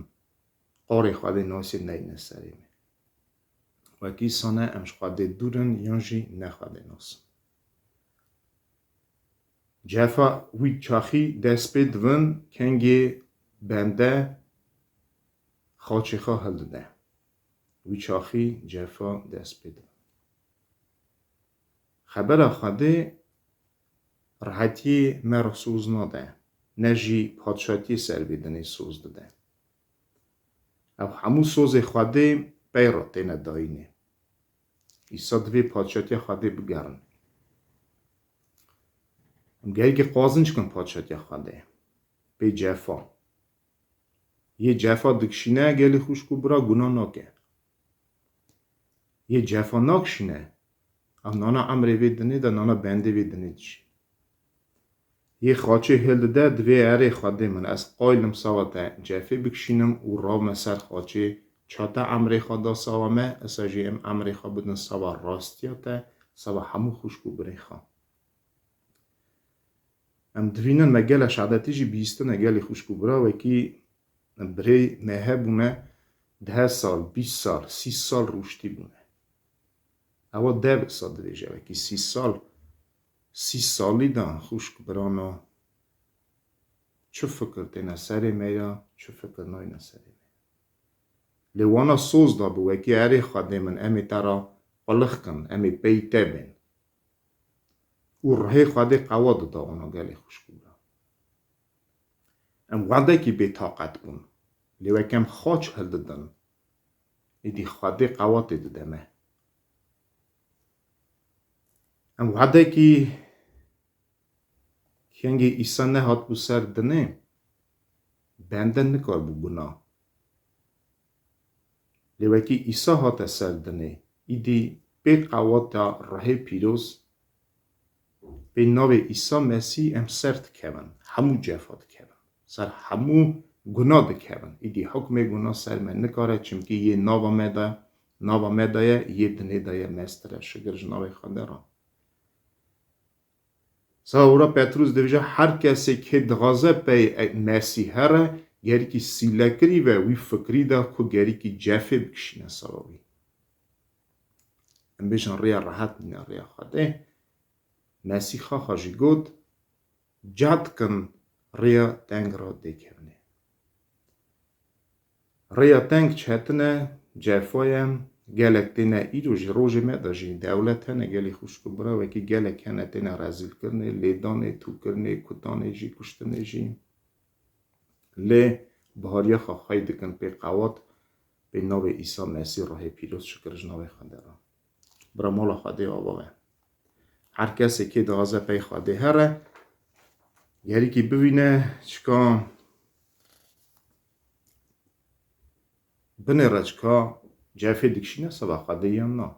qarê Xwedê nasê neyne serê me. Wekî sane em ji Xwedê dûr in yan jî ne Xwedê nas in. Cefa wî çaxî dest pê dibin kengê bende xaçê xwe hildide. Wî çaxî cefa dest pê dibin. Xebera Xwedê rehetiyê me re soz nade, ne jî padşatiyê ser vê dinê soz dide. Ew hemû sozê Xwedê pey re têne dayînê. Îsa divê padşatiya Xwedê bigerin. Em gelkî qazinc kin padşatiya Xwedê. Pê cefa. Yê cefa dikişîne gelê xwişk û bira guna nake. Yê cefa nakişîne, ev nana emrê vê dinê de, nana bendê vê dinê dişî. Yê xaçê hildide divê erê Xwedê min, ez qaylim sawa te cefê bikişînim û rawme ser xaçê, ça te emrê xwe da sawa me, esa jî em emrê xwe bidin sawa rastiya te, sawa hemû xwişk û birê xwe. Em divînin me gele şadetî jî bihîstine gelê xwişk û bira wekî birê me hebûne deh sal, bîst sal, sî sal rûştî bûne. Ewa dev isa dibêje wekî sî sal, sî salî de xwişk birano çi fikir têne serê me ya, çi fikir nayne serê me. Lê wana soz da bû wekî erê Xwedê min em ê te ra qulix kin, em ê pey te bên. Û ruhê Xwedê qewat dida wana gelê xwişk û bira. Em wedekî bêtaqet bûn. Lê wek em xaç hildidin, êdî Xwedê qewatê dide me. Em wedekî kengê Îsa nehatbû ser dinê, bende nikarbû guna. Lê wekî Îsa hate ser dinê, îdî pê qewata ruhê pîroz, pê navê Îsa Mesîh em ser dikevin, hemû cefa dikevin. Ser hemû guna dikevin. Îdî hukmê guna ser me nikare, çimkî yê nava me de, nava me de ye, yê dinê de ye mestir e. Şikir ji navê Xwedê re. Sawra Petrûs dibêje, her kesê kê dixwaze pey Mesîh here, gerîkî sîlekirî ve wî fikirî de ku gerîkî cefê bikişîne sara wî. Em bêjin rêya rehet nîne rêya Xwedê. Mesîh xaxa jî got, cad kin rêya teng ra dêkevnê. Rêya teng çetin e, cefa ye, gelek têne îro jî rojê me de jî dewlet hene, gelê xwişk û bira wekî gelek hene têne rezîlkirinê, lêdanê, tûkirinê, kutanê jî, kuştinê jî. Lê bihariya xwe xwey dikin pê qewat, pê navê Îsa Mesîh ruhê pîroz şikir ji navê Xwedê re. bira mala Xwedê ava be. Her kesê kê dihaze pey Xwedê here, gerîkî bivîne çika binêre çika cefê dikişîne seba Xwedê yan na.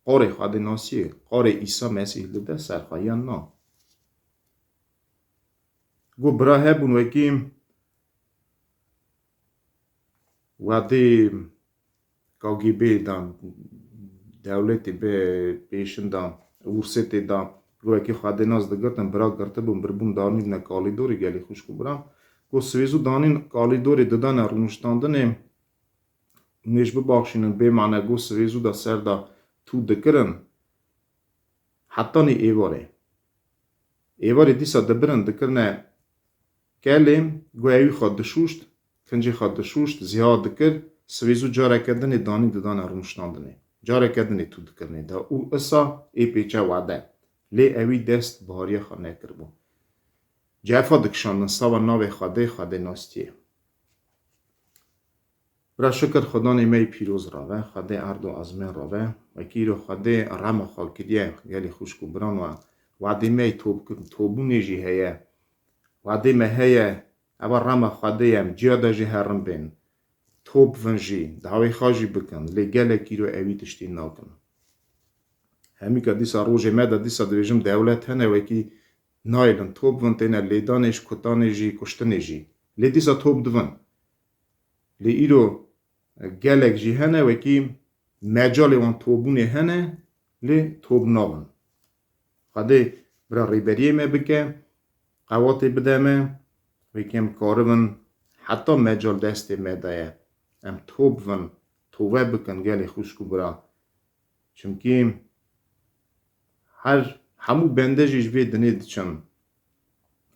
Qarê Xwedê nasiyê, qarê Îsa Mesîh dide ser xwe yan na. Got bira hebûn wekî wedê K G B de, dewletê be pêşin de, Ûrsêtê de, got wekî Xwedê nas digirtin, bira girtibûn, birbûn danîbne kalîdorê gelî xwişk û bira. Got sivêzû danîn kalîdorê didane rûniştandinê, nêj bibaxşînin bê mane got sivêzû de ser de tû dikirin. Hetanî êvarê. Êvarê dîsa dibirin dikirine kelê, got ewî xwe dişûşt, kincê xwe dişûşt, ziha dikir, sivêzû careke dinê danî didane rûniştandinê. Careke dinê tû dikirine de û isa ê pêçe wade. Lê ewî dest bihariya xwe nekiribû. Cefa dikişandin sava navê Xwedê, Xwedê nastiyê. Bira şikir Xudanê me yî pîroz rave, Xwedê erd û ezmên rave. Wekî îro Xwedê rema xwe kiriye gelî xwişk û biran we. Wadê me yî tobkirin, tobûnê jî heye. Wadê me heye, eva rema Xwedê ye, em ciya de jî herin bên. Tob bin jî, dawê xwe jî bikin, lê gelek îro ewî tiştî nakin. Hemîka dîsa rojê me de dîsa dibêjim dewlet hene wekî nayêlin top bin têne lêdanê ji kutanê jî kuştinê jî. Lê dîsa top dibin. Lê îro gelek jî hene wekî mecalê wan topbûnê hene lê top nabin. Xwedê bira rêberiyê me bike, qewatê bide me, wekî em karibin heta mecal destê me de ye. Em top bin, tove bikin gelê xwişk û bira. Çimkî her hemû bende jî ji vê dinê diçin.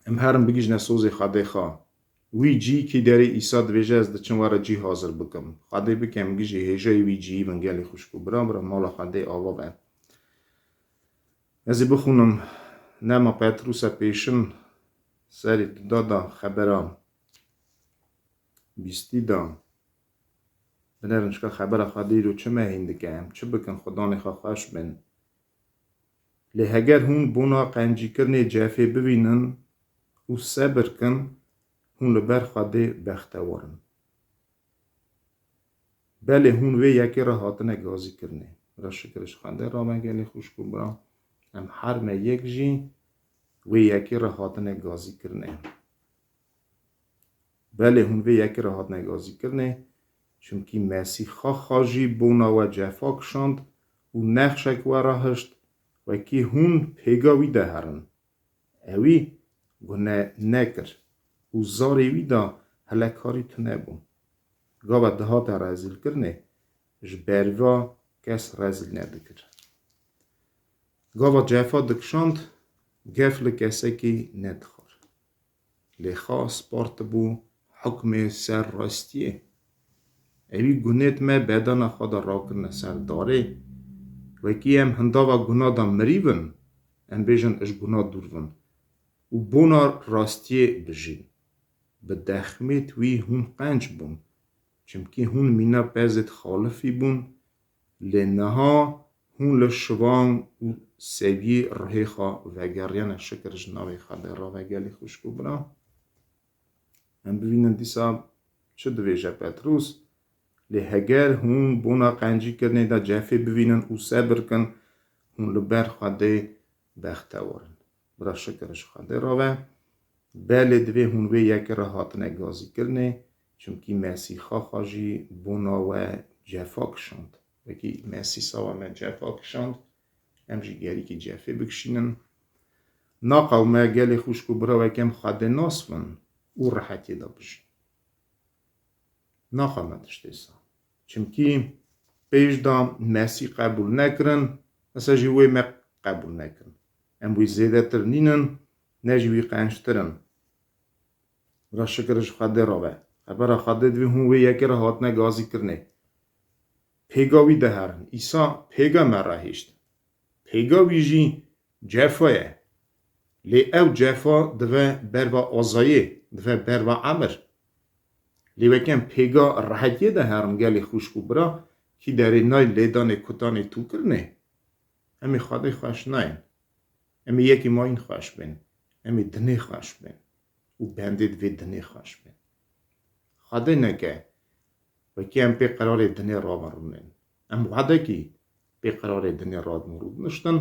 Em herin bigihîjne sozê Xwedê xwe. Wî cî kî derê Îsa dibêje ez diçim we re cî hazir bikim. Xwedê bike em gijî hêjayî wî cîyî bin gelê xwişk û bira, bira mala Xwedê ava be. Ez ê bixwînim nema Petrûsa pêşin serê duda da xebera bîstî da. Binêrin çika xebera Xwedê îro çi me hîn dike, em çi bikin Xudanê xwe xweş bin. Lê heger hûn bona qencîkirinê cefê bivînin û sebir kin, hûn li ber Xwedê bextewar in. Belê hûn vê yekê re hatine gazîkirinê. Bira şikir ji Xwedê re me gelê xwişk û bira. Em her me yek jî wê yekê re hatine gazîkirinê. Belê hûn vê yekê re hatine gazîkirinê, çimkî Mesîha xwe jî bona we cefa kişand û nexşek we re hişt, wekî hûn pêga wî de herin. Ewî gune nekir û zarê wî de hilekarî tune bû. Gava dihate rezîlkirinê, ji berva kes rezîl nedikir. Gava cefa dikişand, gef li kesekî nedixwar. Lê xwe spartibû hukmê ser rastiyê. Ewî gunêt me bedena xwe de rakirine ser darê. Wekî em hindava guna de mirîv in, em bêjin ji guna dûr bin û bona rastiyê bijîn. Bi dexmêt wî hûn qenc bûn, çimkî hûn mîna pezêt xalifî bûn, lê niha hûn li şivan û seviyê rihê xwe vegeriyane. Şikir ji navê Xwedê re ve gelî xwişk û bira. Em bivînin dîsa çi divêje Petrûs. Lê heger hûn bona qencîkirinê de cefê bivînin û sebir kin, hûn li ber Xwedê bextewar in. Bira şikir ji Xwedê re ve. Belê divê hûn vê yekê re hatine gazîkirinê, çimkî Mesîha xwe jî bona we cefa kişand. Wekî Mesîsa we me cefa kişand, em jî gerîkî cefê bikişînin. Naqewime gelê xwişk û bira wekî em Xwedê nas bin û rehetiyê de bijîn. Naqewime tiştê sa. Çimkî pêş de Mesîh qebûl nekirin, esa jî wê me qebûl nekirin. Em wî zêdetir nînin, ne jî wî qenctir in. Bira şikir ji Xwedê re ve. Xebera Xwedê divê hûn wê yekê re hatine gazîkirinê. Pêga wî de herin. Îsa pêga me re hişt. Pêga wî jî cefa ye. Lê ew cefa dive berva azayê, dive berva emir. Lê weke em pêga rehetiyê de herin gelê xwişk û bira, kî derê nayê lêdanê kutanê tûkirinê. Em ê Xwedê xweş nayên. Em ê yekî mayîn xweş bên. Em ê dinê xweş bên. Û bendê di vê dinê xweş bên. Xwedê neke. Wekî em pê qerarê dinê rabin rûnên. Em wehedekî pê qerarê dinê radin û rûdiniştin.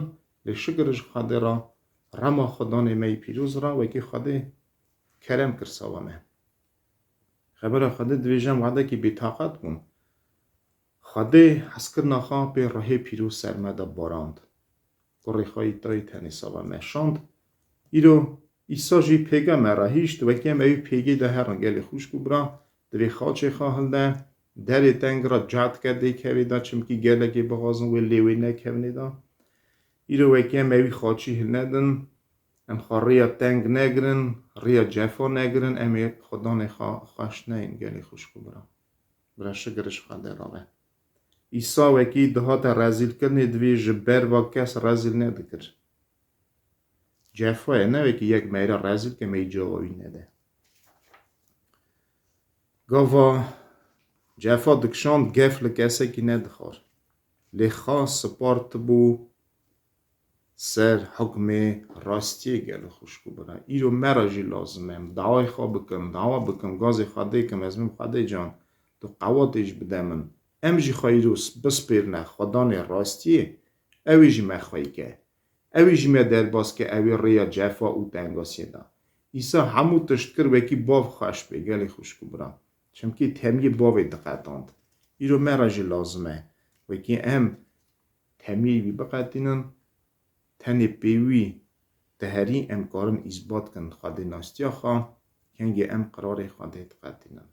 Lê şikir ji Xwedê re, rema Xwedanê me yî pîroz re, wekî Xwedê kerem kir sava me. Xebera Xwedê divêje em wehedekî bêtaqet bûn. Xwedê hezkirina xwe pê ruhê pîroz ser me de barand. Kurê xwe yî tayî tenê sava me şand. Îro Îsa jî pêga me re hîşt, wekî em ewî pêgê de herin gelê xwişk û bira, divê xaçê xwe hilde, derê teng re cad ke dê kevê de, çimkî gelekê bixwazin wê lê wê nekevnê de. Îro wekî em ewî xaçî hilnedin, em xwe rêya teng negirin, rêya cefa negirin, em ê Xudanê xwe xweş neyên gelê xwişk û bira. Bira şikir ji Xwedê re be. Îsa wekî dihate rezîlkirinê divê ji ber va kes rezîl nedikir. Cefa ye, ne wekî yek me re rezîl ke me yî ceva wî nede. Gava cefa dikişand gef li kesekî nedixwar. Lê xas spartibû ser hukmê rastiyê gelê xwişk û bira. Îro me re jî lazim e. Em dawayê xwe bikin, dawa bikin, gazê Xwedê kim, ez bim Xwedê can, tu qewatê jî bide min. Em jî xwe îro s-, bispêrine Xwedanê rastiyê, ew ê jî me xwey ke. Ew ê jî me derbas ke ew ê rêya cefa û tengasiyê da. Îsa hemû tişt kir wekî bav xweş bê, gelê xwişk û bira. Çimkî temiyê bavê diqetand. Îro me re jî lazim e. Wekî em temiyê wî biqetînin, tenê pê wî diherî em karin îsbat kin Xwedê nastiya xwe, kengê em qirarê Xwedê diqetînin.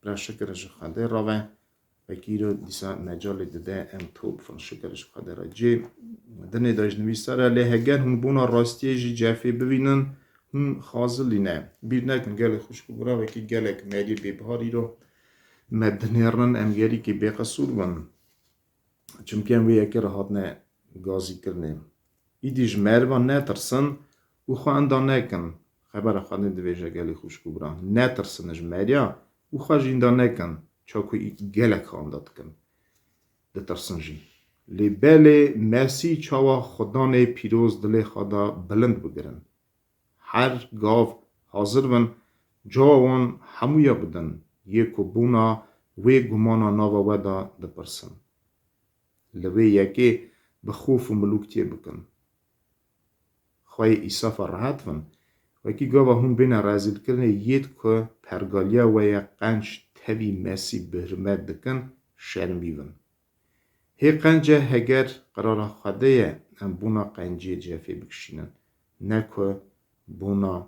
Bira şikir ji Xwedê re ve, wekî îro dîsa mecalê dide em top fin şikir ji Xwedê re. Cê dinê de ji nivîsar e, lê heger hûn bona rastiyê jî cefê bivînin, hûn xazilî ne. Bîr nekin gelê xwişk û bira, wekî gelek meriyê bêbihar îro me dinêrin, em gerîkî bêqisûr bin. Çimkî em wê yekê re hatine gazîkirinê. Îdî ji merivan netirsin û xwe enda nekin. Xebera Xwedê divêje gelê xwişk û bira. Netirsin ji meriya û xwe jî enda nekin. Çaku gelek xwe enda dikin. Ditirsin jî. Lê belê Mesîh çawa Xudanê pîroz dilê xwe da bilind bigirin. Her gav hazir bin, cewab wan hemûya bidin, yê ku bona wê gumana nava we de dipirsin. Li wê yekê bi xof û milûktiyê bikin. Xweyê Îsa ve rehet bin, wekî gava hûn bêne rezîlkirinê yêd ku pergaliya we ye qenc tevî Mesîh bi hurmet dikin, şermî bin. Hê qence heger qirara Xwedê ye, em bona qenciyê cefê bikişînin, ne ku bona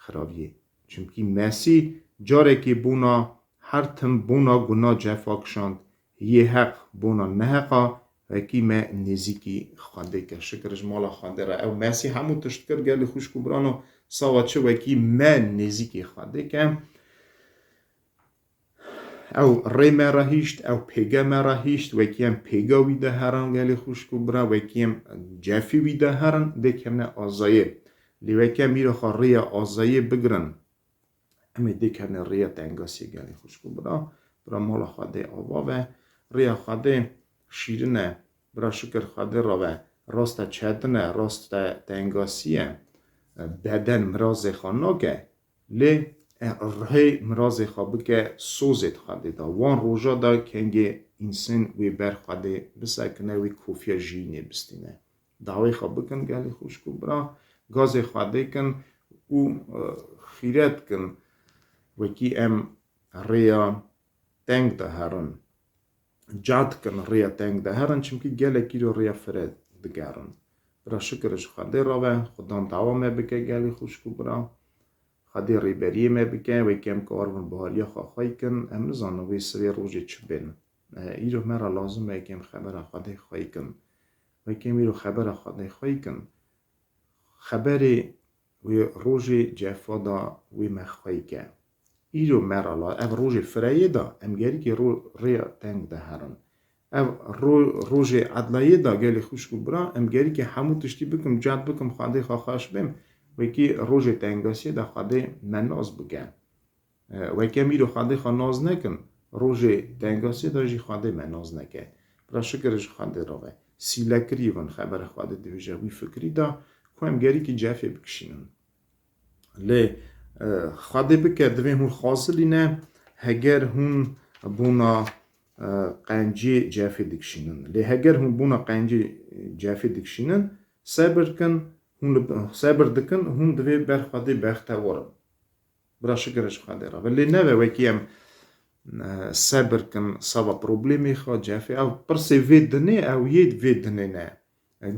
xiraviyê. Çimkî Mesîh carekê bona her tim bona guna cefa kişand, yê heq bona neheqa, wekî me nêzîkî Xwedê ke. Şikir ji mala Xwedê re. Ew Mesîh hemû tişt kir, gelê xwişk û birano, sawa çi wekî me nêzîkî Xwedê ke. Ew rê me re hîşt, ew pêge me re hîşt, wekî em pêga wî de herin gelê xwişk û bira, wekî em cefî wî de herin, dê kevne azayê. Lê wekî em îro xwe rêya azayê bigirin, em ê dê kevne rêya tengasiyê gelê xwişk û bira. Bira mala Xwedê ava ve, rêya Xwedê şîrin e, bira şikir Xwedê re ve, rast e çetin e, rast e tengasî ye, beden mirazê xwe nake. Lê, e, ruhê mirazê xwe bike sozê di Xwedê de. Wan roja de kengê însan wê ber Xwedê bisekine, wê kofiya jiyînê bistîne. Dawê xwe bikin gelê xwişk û bira, gazê Xwedê kin û, e, xîret kin wekî em rêya teng de herin. Cad kin rêya teng de herin, çimkî gelek îro rêya fire digerin. Bira şikir ji Xwedê re ve, Xudan dawa me bike gelê xwişk û bira. Xwedê rêberiyê me bike, wekî em kar bin bihariya xwe xwey kin, em nizanin wê sibê rojê çi bên. E, îro me re lazim e, wekî em xebera Xwedê xwey kin. Wekî em îro xebera Xwedê xwey kin, xeberê wê rojê cefa da wê me xwey ke. Îro me re la, ev rojê fireyê da, em gerîkî ro-, rêya teng de herin. Ev ro-, rojê edlayê da gelê xwişk û bira, em gerîkî hemû tiştî bikim, cad bikim, Xwedê xwe xweş bêm, wekî rojê tengasiyê de Xwedê me nas bike. E, wekî em îro Xwedê xwe nas nekin, rojê tengasiyê de jî Xwedê me nas neke. Bira şikir ji Xwedê re ve. sîlekirî bin, xebera Xwedê dibêje wî fikirî de ku em gerîkî cefê bikişînin. Lê, e, Xwedê bike, divê hûn xwazilî ne, heger hûn bona, e, qencê cefê dikişînin. Lê heger hûn bona qencê cefê dikişînin, sebir kin, hûn li, sebir dikin, hûn divê ber Xwedê bextewar in. Bira şikir ji Xwedê re be. Lê nebe wekî em, e, sebir kin, sava problemê xwe, cefê. Ew pirsê vê dinê, ew yê vê dinê ne.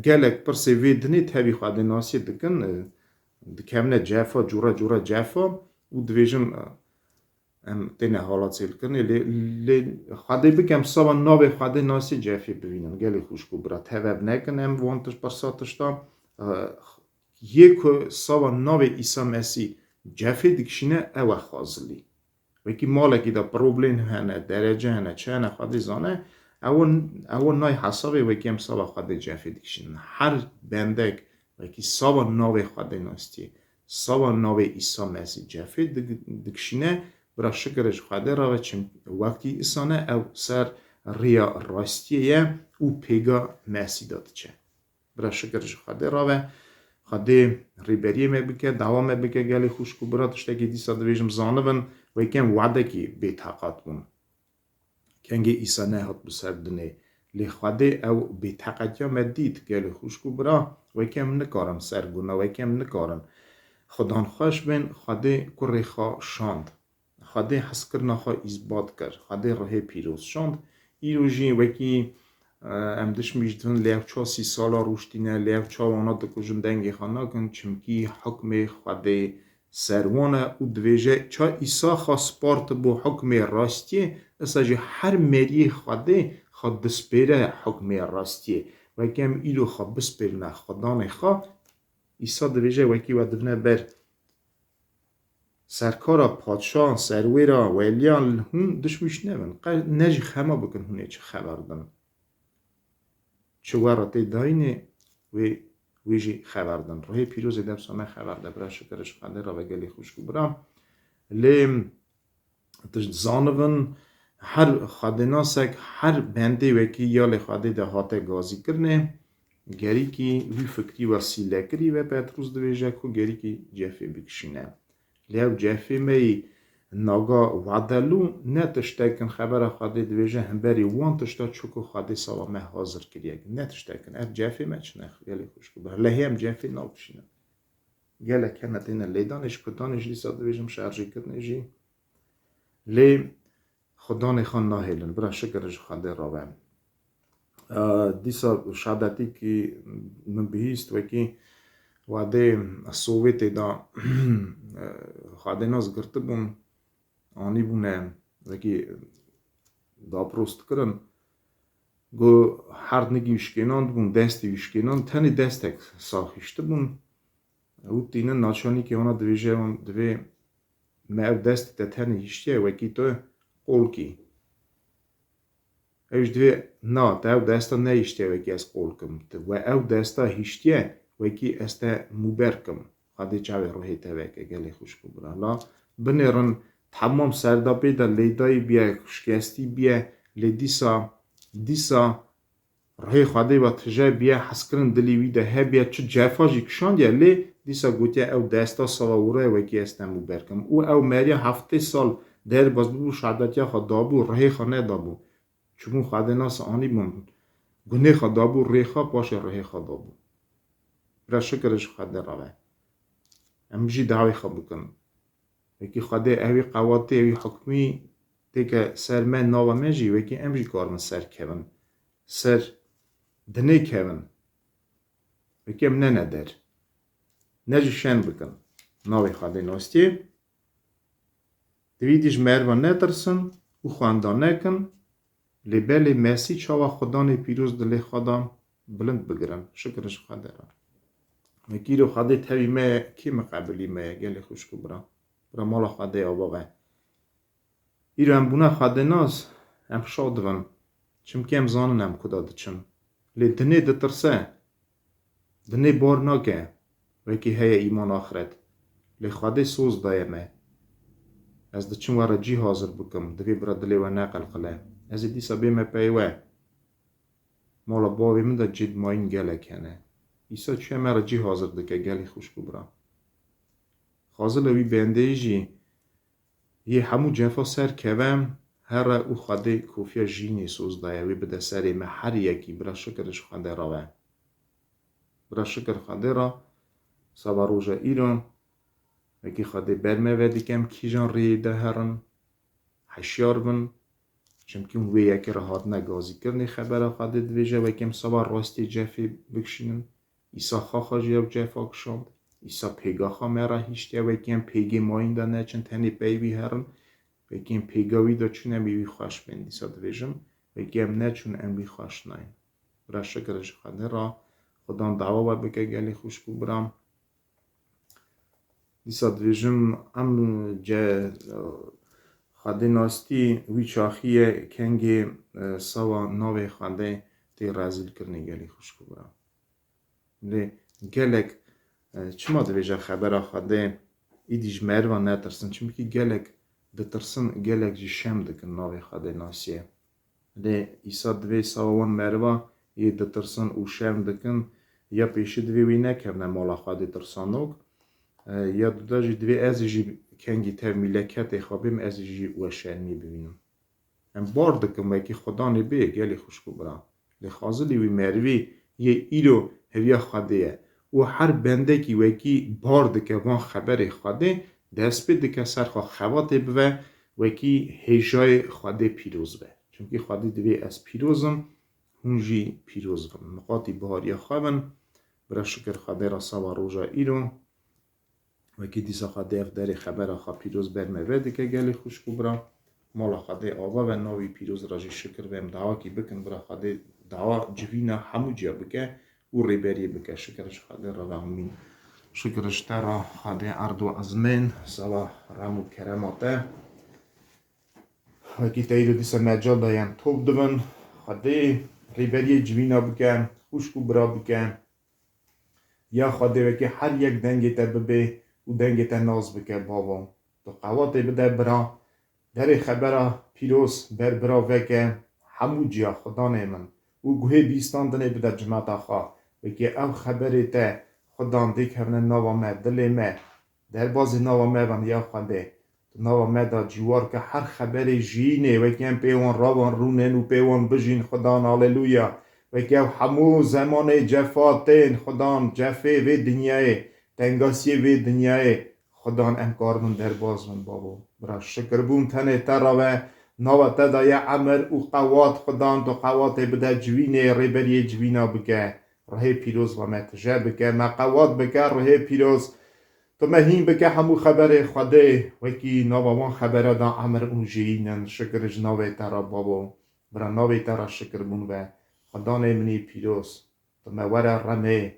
Gelek pirsê vê dinê tevî Xwedê nasiyê dikin, e, dikevne cefa, cûre cûre cefa û dibêjin, e, em têne hala çêlkirinê. Lê, lê Xwedê bike em sava navê Xwedê nasiyê cefê bivînin. Gelê xwişk û bira, tev ev nekin em wan tişt pirsa tişta, e, yê ku sava navê Îsa Mesîh cefê dikişîne, ew e xwazilî. Wekî malekî de problem hene, derece hene, çi hene, Xwedê zane, ew, ew nayê hesabê wekî em sava Xwedê cefê dikişînin. Her bendek wekî sava navê Xwedê nastiyê, sava navê Îsa Mesîh cefê dik-, dikişîne, bira şikir ji Xwedê re ve, çim wextî îsane ew ser riya rastiyê ye û pêga Mesîh de diçe. Bira şikir ji Xwedê re ve. Xwedê rêberiyê me bike, dawa me bike, gelê xwişk û bira, tiştekî dîsa dibêjim zanibin, wekî em wadekî bêteqat bûn. Kengê Îsa nehat bi ser dinê. Lê Xwedê ew bêteqetiya me dît, gelê xwişk û bira, wekî em nikarin ser guna, wekî em nikarin. Xudan xweş bên, Xwedê kurê xwe şand. Xwedê hezkirina xwe îsbat kir. Xwedê ruhê pîroz şand. Îro jî wekî, e, em dişmîş dibin, lê ev ça sî sala rûştîne, lê ev ça wana dikujin, dengê xwe nakin, çimkî hukmê Xwedê ser wan e û dibêje, ça Îsa xwe spartibû hukmê rastiyê, esa jî her meriyê Xwedê xwe dispêre hukmê rastiyê. Wekî em îro xwe bispêrine Xudanê xwe, Îsa dibêje, wekî we dibine ber serkara, padşa, serwêra, weliyan, hûn dişmîş nebin. Qe-, ne jî xema bikin hûn ê çi xeber din. Çi we re tê dayînê, wê, wê jî xeber din. Ruhê pîrozê dewsa me xeber de. Bira şikir ji Xwedê re ve, gelê xwişk û bira. Lê tişt zanibin, her xwedênasek, her bendê wekî ya lê Xwedê de hate gazîkirinê, gerîkî wî fikrî we sîlekirî ve. Petrûs dibêje ku gerîkî cefê bikişîne. Lê ew cefê me yî naga wadelû ne tiştekin, xebera Xwedê dibêje himberî wan tişta çiku Xwedê sava me hazir kiriye. Ne tiştekin. Ev cefê me çi ne, gelê xwişk û bira. Lehê em cefê nakişînin. Gelek hene têne lêdanê, ji kutanê jî dîsa dibêjim şerjîkirinê jî. Lê Xudanê xwe nahêlin. Bira şikir ji Xwedê re ve. E, dîsa şadetîkî min bihîst, wekî wadê Sowêtê de, e, xwedênas girtibûn, anîbûne, wekî daprost dikirin. Got, her nigî wî şikênandibûn, destê wî şikênand, tenê destek sax hiştibûn. Û tînin naçalnîkê wana dibêje, wan divê me ev destê te tenê hiştiye, wekî tu qolkî. Ew jî divê, na, te ew desta nehiştiye wekî ez qol kim. Te, we ew desta hiştiye wekî ez te mûber kim. Xwedê çavê ruhê te veke, gelê xwişk û bira. La binêrin, temam serdapê de lêdayî biye, şikestî biye, lê dîsa, dîsa Rihê Xwedê ve tije biye, hezkirin dilê wî de hebiye, çi cefa jî kişandiye, lê dîsa gotiye, ew desta sava wira ye, wekî ez te mûber kim. Û ew meriya heftê sal derbas bûbû, şehadetiya xwe dabû, rihê xwe nedabû. Çimû Xwedênas anîbûn, gunê xwe dabû rihê xwe, paşê rihê xwe dabû. Bira şikir ji Xwedê re ve. Em jî dawê xwe bikin. Wekî Xwedê ewî qewatî, ewî hukmî têke ser me, nava me jî, wekî em jî karibin ser kevin. Ser dinê kevin. Wekî em nene der. Ne jî şen bikin. Navê Xwedê nastiyê. Divî dî ji meriva netirsin û xwenda nekin. Lê belê Mesîh çawa Xudanê pîroz dilê xwe da, bilind bigirin. Şikir ji Xwedê re. Wekî îro Xwedê tevî me ye, kê miqebilî me ye, gelê xwişk û bira. Bira mala Xwedê ava be. Îro em bûne Xwedênas, em şa dibin. Çimkî em zanin em kuda diçin. Lê dinê ditirse. Dinê bar nake, wekî heye îman axiret. Lê Xwedê soz daye me. Ez diçim we re cî hazir bikim, divê bira dilê we neqelqile. Ez ê dîsa bême pey we. Mala bavê min de cêd mayîn gelek hene. Îsa çûye me re cî hazir dike gelî xwişk û bira. Xazile wî bendeyî jî yê hemû cefa ser keve, here û Xwedê kofiya jînê soz daye, wê bide serê me her yekî, bira şikir ji Xwedê re be. Bira şikir Xwedê re, seba roja îro, wekî Xwedê ber me ve dikem kîjan rêyê de herin, heşyar bin, çimkî hûn wê yekê re hatine gazîkirinê xebera Xwedê divêje, wekî em seba rastê cefê bikişînin. Îsa xaxa ji yew cefa kişand. Îsa pêgaxa me re hiştiye, wekî em pêgê mayîn de neçin, tenê pey wî herin. Wekî em pêga wî de çûn, em ê wî xweş bên. Dîsa divêjim, wekî em neçûn, em wî xweş nayên. Bira şikir ji Xwedê re, Xudan dawa we bike gelê xwişk û biram. Dîsa divêjim, em ce-, Xwedê nastî wî çaxî ye, kengê, e, sawa navê Xwedê tê rezîlkirinê gelê xwişk û biram. Lê gelek, e, çima divêje xebera Xwedê, îdî ji meriva netirsin? Çimkî gelek ditirsin, gelek jî şem dikin navê Xwedê nasiye. Lê Îsa divê sawa wan meriva yê ditirsin û şerm dikin, ya pêşî divê wê nekevne mala Xwedê tirsanok, e, ya duda jî divê ez jî kengî tev mîleketê xwe bêm, ez jî we şermî bibînim. Em bar dikin wekî Xudanê bê, gelê xwişk û bira. Lê xazilî wî merivî yê îro heviya Xwedê ye û her bendekî wekî bar dike van xeberê Xwedê, dest pê dike ser xwe xebatê bive, wekî hêjayê Xwedê pîroz be. Çimkî Xwedê divê ez pîroz im, hûn jî pîroz bin. Miqatî bihariya xwe bin, bira şikir Xwedê re seba roja îro. Wekî dîsa Xwedê ev derê xebera xwe pîroz ber me vedike gelê xwişk û bira. Mala Xwedê ava ve, navî pîroz re jî şikir ve. Em dawakî bikin, bira Xwedê dawa civîna hemû ciya bike û rêberiyê bike. Şikir ji Xwedê re ve, amîn. Şikir ji te re Xwedê erd û ezmên, seba rem û kerema te. Wekî te îro dîsa mecal daye em top dibin. Xwedê rêberiyê civîna bike, xwişk û bira bike. Ya Xwedê, wekî her yek dengê te bibê û dengê te nas bike, bavo. Tu qewatê bide bira. Derê xebera pîroz ber bira veke hemû ciya, Xudanê min. Û guhê bîstandinê bide cimeta xwe. Wekî ew xeberê te, Xudan, dê kevne nava me, dilê me. Derbazî nava me ben, ya Xwedê. Tu nava me de cîwar ke her xeberê jiyînê, wekî em pê wan ravan rûnên û pê wan bijîn, Xudan, aleluya. Wekî ew hemû zemanê cefa tên, Xudan, cefê vê dinyayê, tengasiyê vê dinyayê, Xudan, em karibin derbaz bin, bavo. Bira şikir bûn tenê te re ve, nava te de ye emir û qewat, Xudan, tu qewatê bide civînê, rêberiyê civîna bike. Ruhê pîroz ve me tije bike, me qewat bike, ruhê pîroz. Tu me hîn bike hemû xeberê Xwedê, wekî nava wan xebere de emir û jiyîn in. Şikir ji navê te re, bavo. Bira navê te re şikir bûn be. Xudanê min î pîroz. Tu me were remê.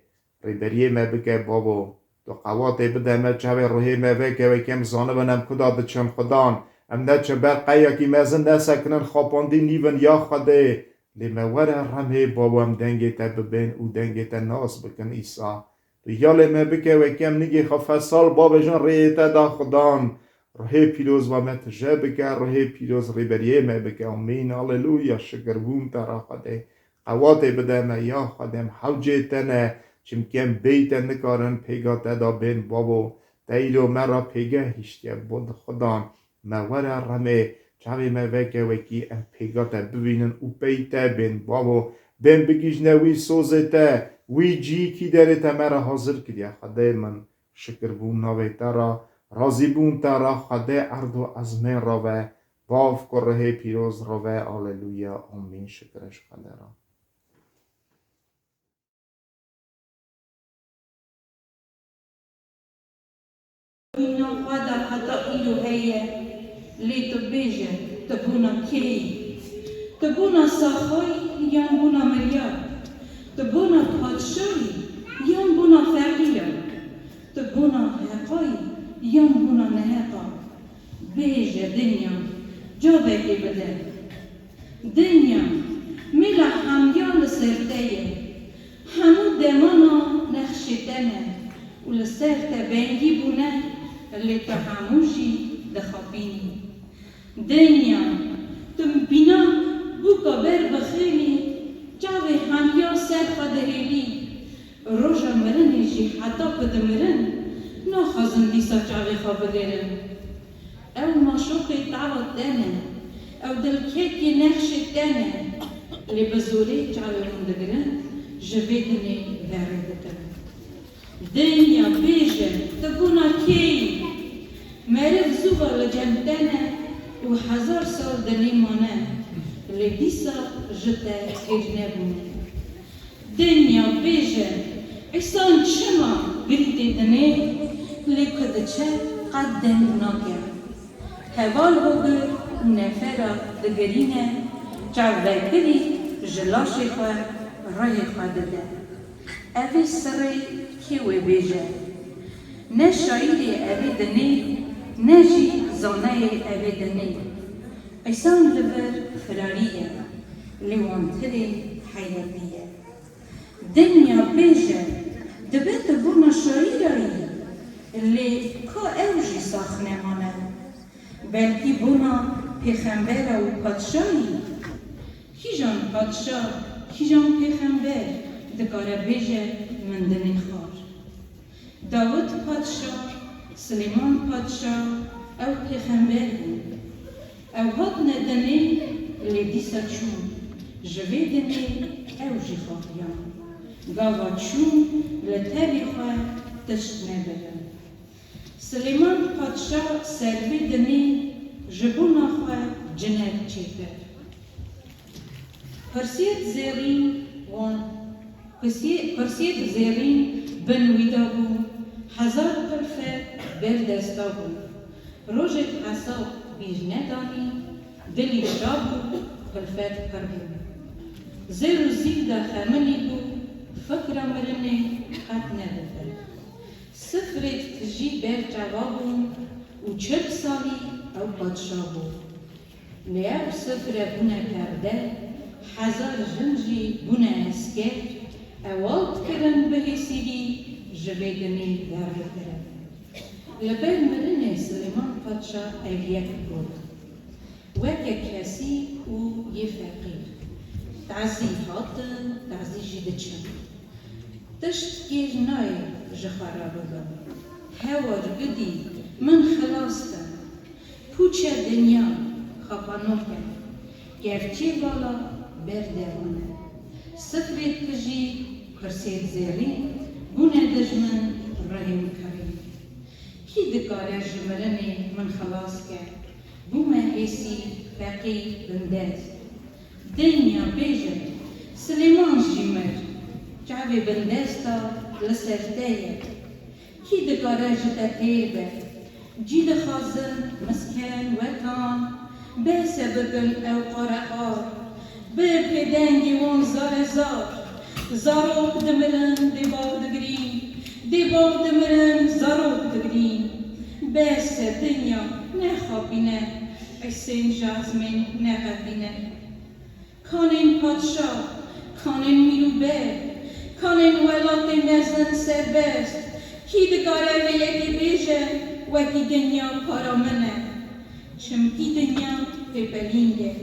Rêberiyê me bike, bavo. Tu qewatê bide me, çavê ruhê me veke, wekî em zanibin em kuda diçin, Xudan. Em neçin ber qeyekî mezin, nesekinin xapandî nîvin, ya Xwedê. Lê me were remê, bavo, em dengê te bibên û dengê te nas bikin, Îsa. Tu yalê me bike, wekî em nigê xwe fesal bavêjin rêyê te da, Xudan. Ruhê pîroz va me tije bike, ruhê pîroz rêberiyê me bike. Amîn. Aleluya. Şikir bûn te ra Xwedê. Qewatê bide me, ya Xwedê, em hewcê te ne, çimkî em bêyî te nikarin pêga te da bên, bavo. Te îro me ra pêge hiştiye, bo Xudan. Me were remê, çavê me veke wekî em pêga te bivînin û pey te bên, bavo, bên bigihîjne wî sozê te, wî cî kî derê te me re hazir kiriye. Xwedê min, şikir bûn navê te re, razî bûn te re, Xwedê erd û ezmên re ve, bav, kurihê pîroz re ve, aleluya, amîn, şikir ji Xwedê re. Mîna xwe de heta îro heye, lê tu bêje, tu bona kê yî? Tu bona saxayî yan bona mirya? Tu bona padşayî yan bona feqîra? Tu bona heqayî yan bona neheqa? Bêje dinya, cavekê bide. Dinya, mêla hemiya li ser te ye. Hemû demana nexşê te ne û li ser te bengî bûne, lê tu hemû jî dixapînî. Dinya, tu bîna bûka ber bixêlî, çavê hemî ser xwe dihêlî. Roja mirinê jî heta ku dimirin, naxwazin dîsa çavê xwe bigêrin. Ew maşoqê tava te ne, ew dilkekê nexşê te ne, lê bi zorê çavê hûn digirin, ji vê dinê verê dikin. Dinya bêje, tu bona kê yî? Meriv zû ve li cem te ne û hezar sal dinê mane, lê dîsa ji te hêj nebûne. Dinya bêje, îsan çima girî tê dinê, lê ku diçe qet deng nake. Heval hogir û nefera digirîne, çavvekirî ji laşê xwe rihê xwe dide. Evê sirê kê wê bêje? Ne şaîrê evê dinê, ne jî zaneyê evê dinê. Îsan li vir firarî ye, lê wantirê heyretî ye. Dinya bêje, dibe tu bona şaîra yî, lê ka ew jî sax nemane. Belkî bona pêxembera û padşa yî? Kîjan padşa, kîjan pêxember dikare bêje min dinê xwar? Dawid padşa, Silêman padşa, ew pêxember bûn. Ew hatine dinê, lê dîsa çûn. Ji vê dinê ew jî xafiyan. Gava çûn li tevî xwe tişt nebirin. Silêman padşa ser vê dinê ji bona xwe cinek çêkir. Pirsiyêt zêrîn wan, pirsiyê-, pirsiyêt zêrîn bin wî de bû, hezar qulfet ber desta bû. Rojek hesab bîr nedanî, dilî şa bû, qulfet pir bû. Zêr û zîv de xemilî bû, fikra mirinê qet nedide. Sifrêk tijî ber çava bûn û çil salî ew padşa bû. Lê ev sifre bûne perde, hezar jin jî bûne esker, ewal dikirin bi hêsîrî ji vê dinê derê kirin. Li ber mirinê Silêman Padşa ev yek got, weke kesî û yê feqîr. Tazî hatin, tazî jî diçin. Tişt kêr nayê ji xwe re bibim. Hewa gidî min xilas ke. Pûçe dinya xapanoke. Kevçê vala ber devane. Sifrê tijî, pirsê zêrî, bûne dijmin rihên kirî. Kî dikare ji mirinê min xilas ke? Bûme hêsî, feqîr, bindest. Dinya bêje, Silêman jî mir, çavê bindesta li ser te ye. Kî dikare ji te têr be? Cî dixwazin, misken, wetan, bes e bikin ew qare qar. Bipê dengê wan zare zar. Zarok dimirin, dê bav digirîn. Dê bav dimirin, zarok digirîn. Bes e dinya, nexapîne. Hesên ji ezmên neqedîne. Kanên padşa, kanên mîr û ber, kanên welatê mezin serbest, kî dikare vê yekê bêje, wekî dinya para min e? Çimkî dinya pêpelîng e,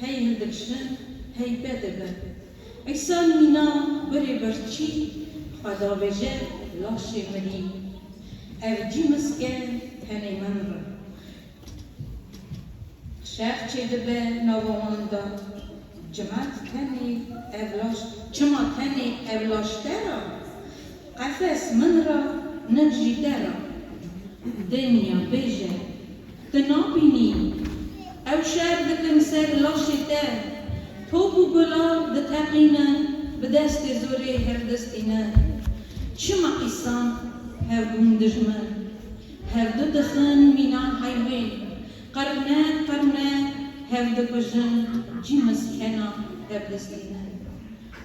hey hildikişin, hey pê dibin. Îsan mîna birê birçî, xwe davêje laşê mirî. Ev cî miske tenê min re. Şer çêdibe nava wan de. Çima tenê ev laş, çima tenê ev laş te re? Qefes min re, nin jî te re. Dinya bêje, tu nabînî? Ew şer dikin ser laşê te. Top û gulan diteqînin, bi destê zorê hevdistînin. Çima îsan hev bûn dijmin? Hevdu dixin mîna heyvên, qirne qirne hev dikujin, cî miskena hev distînin.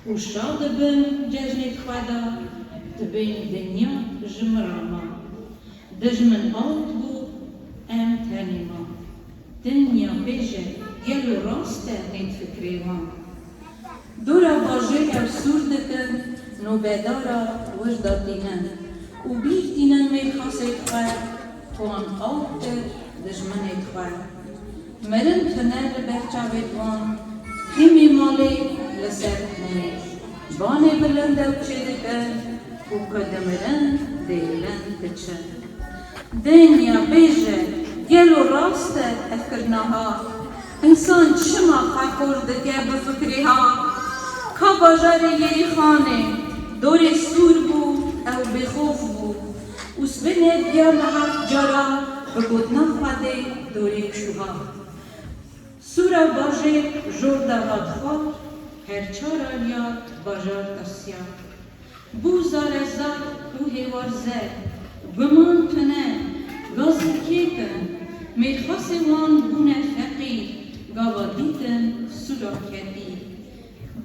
Û şa dibin cejnê xwe de, dibên dinya ji min re ma. Dijmin ewt bû, em tenê ma. Dinya bêje, gelo rast e vê fikrê wan? Dora bajêr ew sûr dikin, nobedara wir datînin û bîr tînin mêrxasê xwe, wan ewt kir dijminê xwe. Mirin tune li ber çavê wan, hêmê malê li ser hûnê. Banê bilind ew çêdikin û ku dimirin dê bilind diçin. Dinya bêje, gelo rast e ev kirina ha? Însan çima qehqor dike bi fikrê ha? Ka bajarê Yerîxanê dorê sûr bû, ew bêxof bû û sibê nediya niha cara bi gotina Xwedê dorê çû ha. Sûra bajêr jor de hat xwar, her çar aliya bajar tirsiya. Bû zarezar û hêwarzer, guman tune, gazî kêtin, mêrxasê wan bûne feqîr, gava dîtin sûra ketî.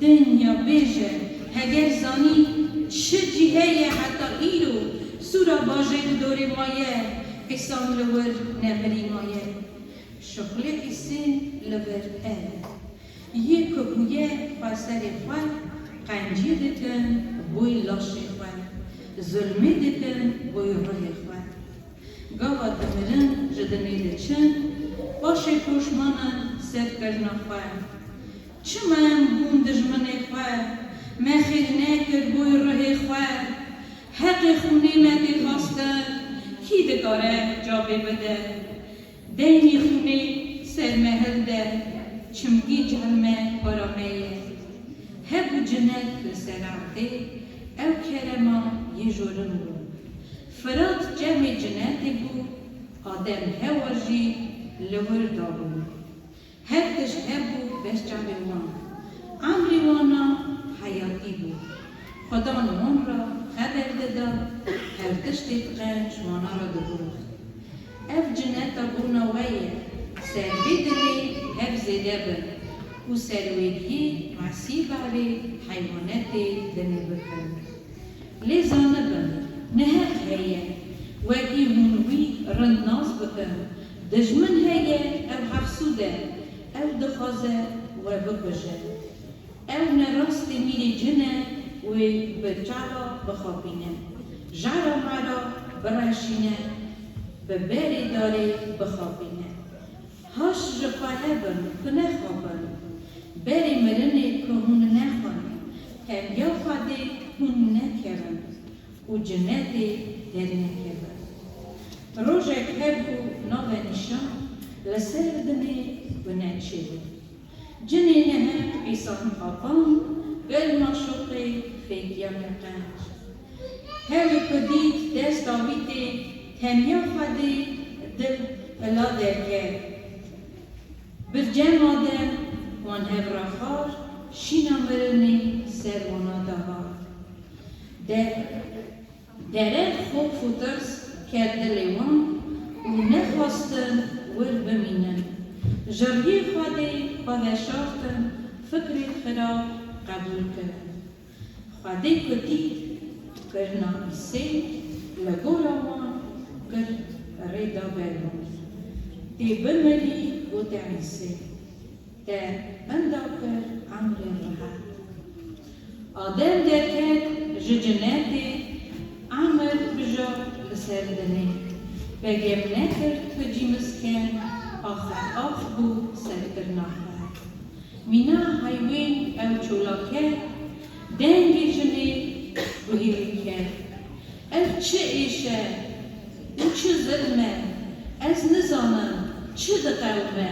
Dinya bêje, heger zanî çi cî heye heta îro sûra bajêr dorê maye, qîsan li wir nebirî maye. Şixulê Îsê li vir e. Yê ku bûye xweserê xwe, qencî dikin boy laşê xwe, zulmê dikin boy ruhê xwe. Gava dimirin ji dinê diçin, paşê poşman in ser kirina xwe. Çima em bûn dijminê xwe, me xêr nekir boy ruhê xwe? Heqê xûnê me tê xwestin, kî dikare cavê bide? Deynî xûnê ser me hilde, çimkî cihil me para me ye. Hebû cinet li ser erdê, ew kerema yê jorin bû. Firat cemê cinetê bû, Adem hewa jî li wir dabû. Her tişt hebû ber çavê wan. Emrê wana heyatî bû. Xudan wan re xeber dida, her tiştê qenc wana re digot. Ev cineta bona we ye, ser vê dilê hev zêde bin û ser wê diyê mesî berê heywanetê dinê bikin. Lê zanibin, neheq heye, wekî hûn wî rind nas bikin. Dijmin heye, ew hefsûd e, ew dixwaze we bikuje. Ew ne rastê mîrê cin e, wê bi çava bixapîne, jera mera bireşîne, bi berê darê bixapîne. Haş ji xwe hebin, ku nexapin. Berê mirinê ku hûn nexwin, temiya Xwedê hûn nekevin û cinetê dernekevin. Rojek hebû nave nîşan, li ser dinê guneçê bû. Cinê neheq Îsan xapand, gel maşuqê fêkiya me qenc. Hewê ku dît desta wî tê, temiya Xwedê dil pila derket. Bircem Adem wan hev re xwar, şîna mirinê ser wana de hat. De, dere xof û tirs ket dilê wan û nexwestin wir bimînin. Ji riyê Xwedê xwe veşartin, fikrê xirab qebûl kirin. Xwedê ku dît kirina Îsê, li gora wan kir rê da ber wan. Tê bimirî, gote Îsê, te inda kir emrê rihet. Adem derket ji cinetê, emir bijart li ser dinê. Begem nekir tu cî misken, ax ax bû serkirina xwe. Mîna heywên ew çolake, dengê jinê guhê wî ket. Ev çi êş e û çi zilm e, ez nizanim çi diqewime.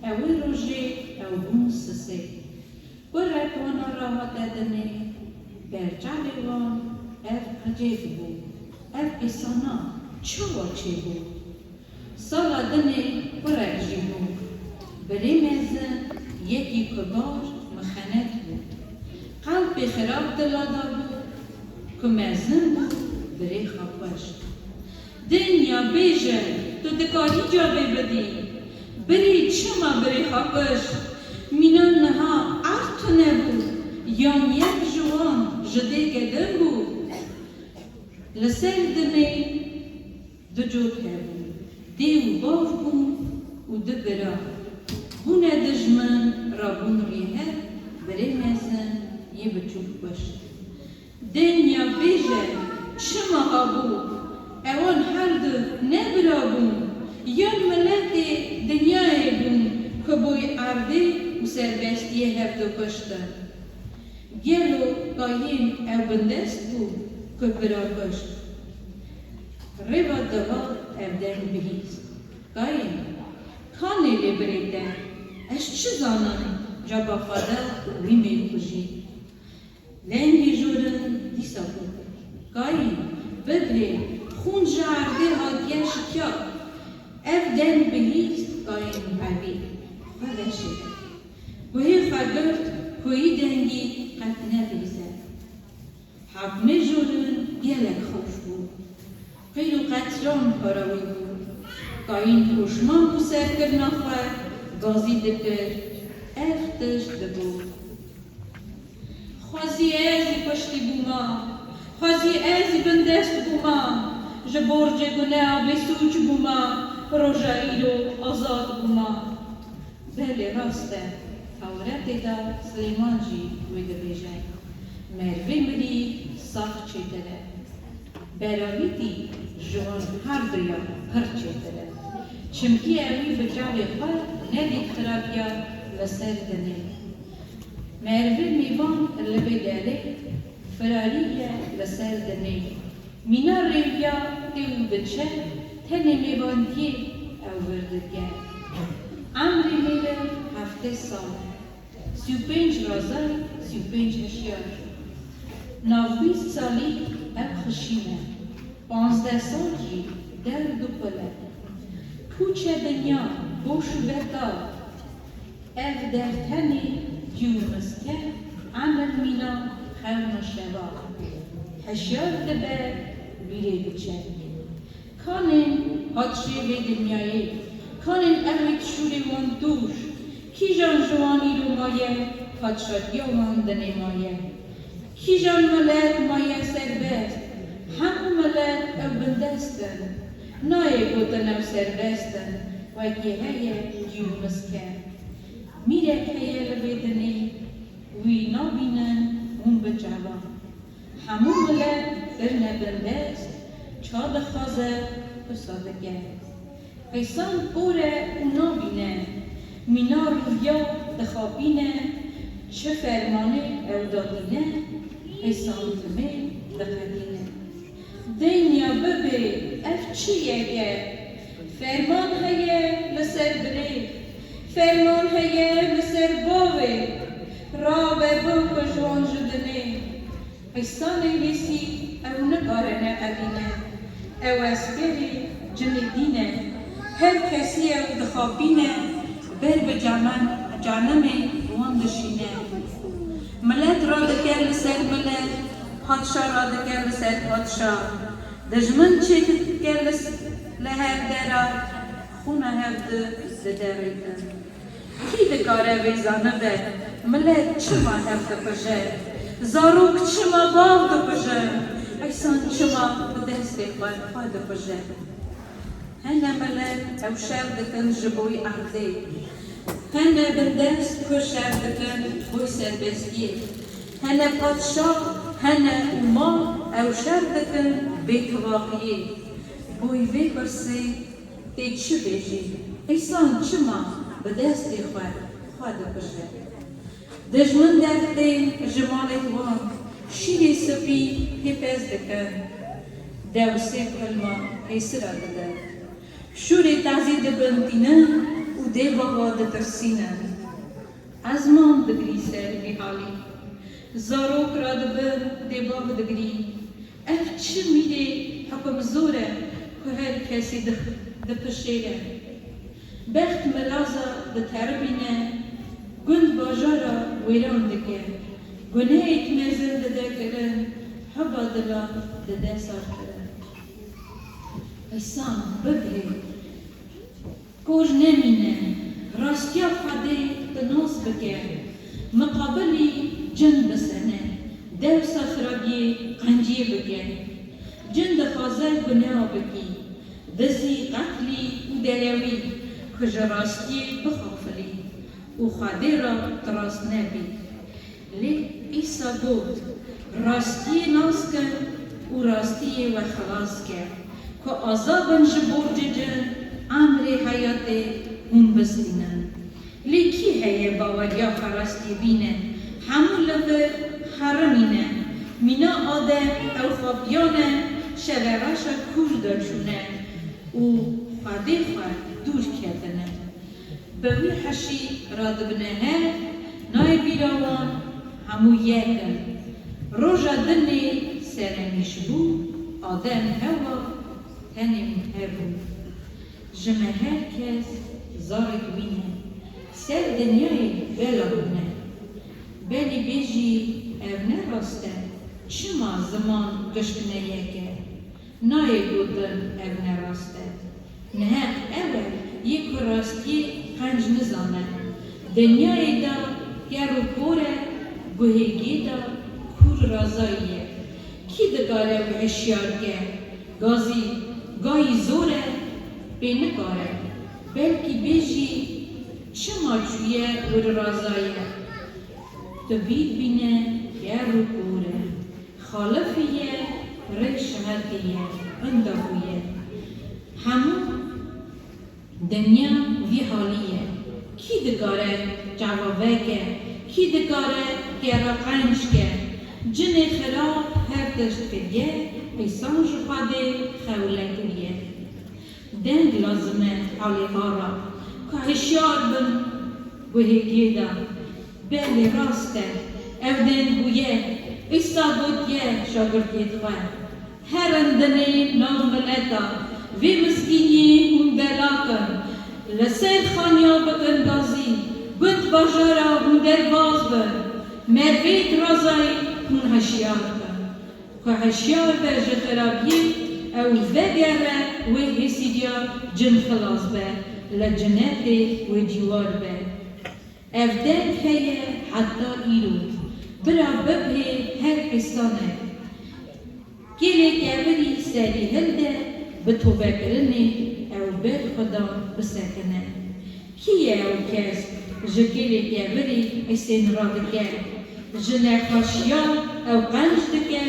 Ewê rojê ew bûn sisê. Kurek wana re hate dinê, ber çavê wan ev ecêb bû. Ev qîsana çawa çêbû? Sala dinê kurek jî bû. Birê mezin yekî ku bar mixenet bû. Qelpê xirab dila de bû, ku mezin bû, birê xwe kuşt. Dinya bêje, tu dikarî cavê bidî. Birê çima birê xwe kuşt? Mîna niha erd tune bû, yan yek ji wan ji dêke din bû? Li ser dinê du cot hebûn. Dê û bav bûn û du bira. Bûne dijmin, rabûn rê hev, birê mezin yê biçûk kuşt. Dinya bêje, çima hebû? Ewan her du ne bira bûn, yan miletê dinyayê bûn, ku boy erdê û serbestiyê hevdu kuştin. Gelo Kayîn ew bindest bû ku bira kuşt? Rêva deva ev deng bihîst: Kayîn, kanê lê birê te, ez çi zanim, caba xwe de wî mêr kujî. Dengê jorin dîsa got: Kayîn, bibirê, xûn ji erdê hatiye şikiya. Ev deng bihîst Kayîn hevî xwe veşê. Guhê xwe girt ku yî dengî qet nebihîze. Hakmê jorin gelek xweş bû. Qîr û qetran para wî bû. Kayîn poşman bû serkirina xwe, gazî dikir, ev tişt digot: Xwezî ez î kuştî bûma, xwezî ez î bindest bûma, ji borcê guneha bêsûc bûma, roja îro azad bûma. Belê rast e, Tewretê de Silêman jî wê dibêje: Merivê mirî sax çêtir e. Beravîtî ji wan her duya pir çêtir e. Çimkî ewî bi çavê xwe nedît xirapiya li ser dinê. Merivê mêvan li vê derê firarî ye li ser dinê. Mîna rêviya tê û diçe, tenê mêvantiyê ew vir dike. Emrê mêvan heftê sal e. Sî û pênc razayî, sî û pênc hişyar. Nav bîst salî ev xişîn e. Panzdeh sal jî derd û qul e. Pûç e dinya boş û betal. Ev der tenê cî û misk e, emir mîna xewna şeva. Hişyar dibe, wî rê diçe. Kanên padşê vê dinyayê, kanên ev ê şûrê wan tûj, kîjan ji wan îro maye, padşatiya wan dinê maye? Kîjan milet maye serbest? Hemû milet ew bindest in. Nayê gotin ew serbest in, wekî heye cî û misk e. Mîrek heye li vê dinê, wî nabînin hûn bi çavan. Hemû milet kirine bindest, ça dixwaze wisa dike. Qeysan kor e û nabîne, mîna rûviya dixapîne, çi fermanê ew dadîne, qeysan timê diqedîne. Dinya bibê, ev çi yek e? Ferman heye li ser birê, ferman heye li ser bavê, rabe bikuje wan ji dinê. Qeysanê lêsî ew nikare neqedîne. Ew eskerê cinê dîn e. Her kesî ew dixapîne, ber bi canan-, canimê wan dişîne. Milet radike li ser milet, padşa radike li ser padşa. Dijmin çêdike li s-, li her dera, xûna hev di diderêtin. Kî dikare vê zanibe, milet çima hev dikuje? Zarok çima bav dikujin? Qeysan çima bi destê xwe xwe dikuje? Hene milet ew şer dikin ji bo erdê. Hene bindest ku şer dikin bo serbestiyê. Hene padşa, hene û mal ew şer dikin bêtivaqiyê. Bo vê pirsê Tê çi bêjî? Qeysan çima bi destê xwe xwe dikuje? Dijmin dertê ji malê wan, şîrê spî hêpez dikin. Dew sê kulma hêsira dide. Şûrê tazî dibin tînin û dê bava ditirsînin. Ezman digirî ser vî halî. Zarok radibin dê bav digirî. Ev çi mîrê hikimzor e ku her kesî dix-, dipişêre? Bext milaza diteribîne, gund bajara wêran dike. Gunehêk mezin dide kirin, heba dilan dide sarkirin. Qeysan bibê. Kor nemîne, rastiya Xwedê tu nas bike, miqabilî cin bisene, dewsa xirabiyê qenciyê bike. Cin dixwaze guneha bikî, dizî, qetlî û derewî, ku ji rastiyê bixafilî û Xwedê re tu rast nebî. Lê Îsa got, rastiyê nas kin û rastiyê we xilas ke, ku azad bin ji borcê cin, emrê heyatê hûn bistînin. Lê kî heye baweriya xwe rastiyê bîne? Hemû li vir, Herimîne, mîna Adem ew xapiyane, şeve reşa kûr de çûne û Xwedê xwe dûr ketine. Bi wî hişî radibine hev, nayê bîra wan hemû yek in. Roja dinê serenîş bû, Adem Hewa tenê hebû. Ji me her kes zarek wîne, ser dinyayê bela bûne. Belê bêjî ev ne rast e, çima ziman gişt ne yek e? Nayê gotin ev ne rast e. Neheq ew e, yê ku rastiyê qenc nizane. Dinyayê de ker û kor e, guhê gê de kûr razayî ye. Kî dikare wî hişyar ke? Gazî, gayî zor e, pê nikare. Belkî bêjî, çima çûye wir razaye? Tu bîr bîne, ker û kor e. Xalifî ye, rê şihetî ye, inda bûye. Hemû dinya vî halî ye. Kî dikare çava veke? Kî dikare kera qenc ke? Cinê xirab her tişt kiriye, îsan ji Xwedê xewle kiriye. Deng lazim e halê xwe ra, ku hişyar bin guhê gê de. Belê rast e, ew deng bûye, Îsa gotiye şagirtiyê xwe, herin dinê nav mileta, vê mizgîniyê hûn bela kin, li ser xaniya bikin gazî, gund bajara hûn derbaz bin, mervêt razayî hûn hişyar kin. Ku hişyar be ji xirabiyê, ew vegere wê hêsîdiya cin xilas be, li cinetê wê dîwar be. Ev deng heye heta îro. Bira bibhê her îsanek. Kêlê kevirî serî hilde, bi tobekirinê ew ber xwe da bisekine. Kî ye ew kes ji kêlê kevirî Îsên radike? Ji nexweşiya ew qenc dike,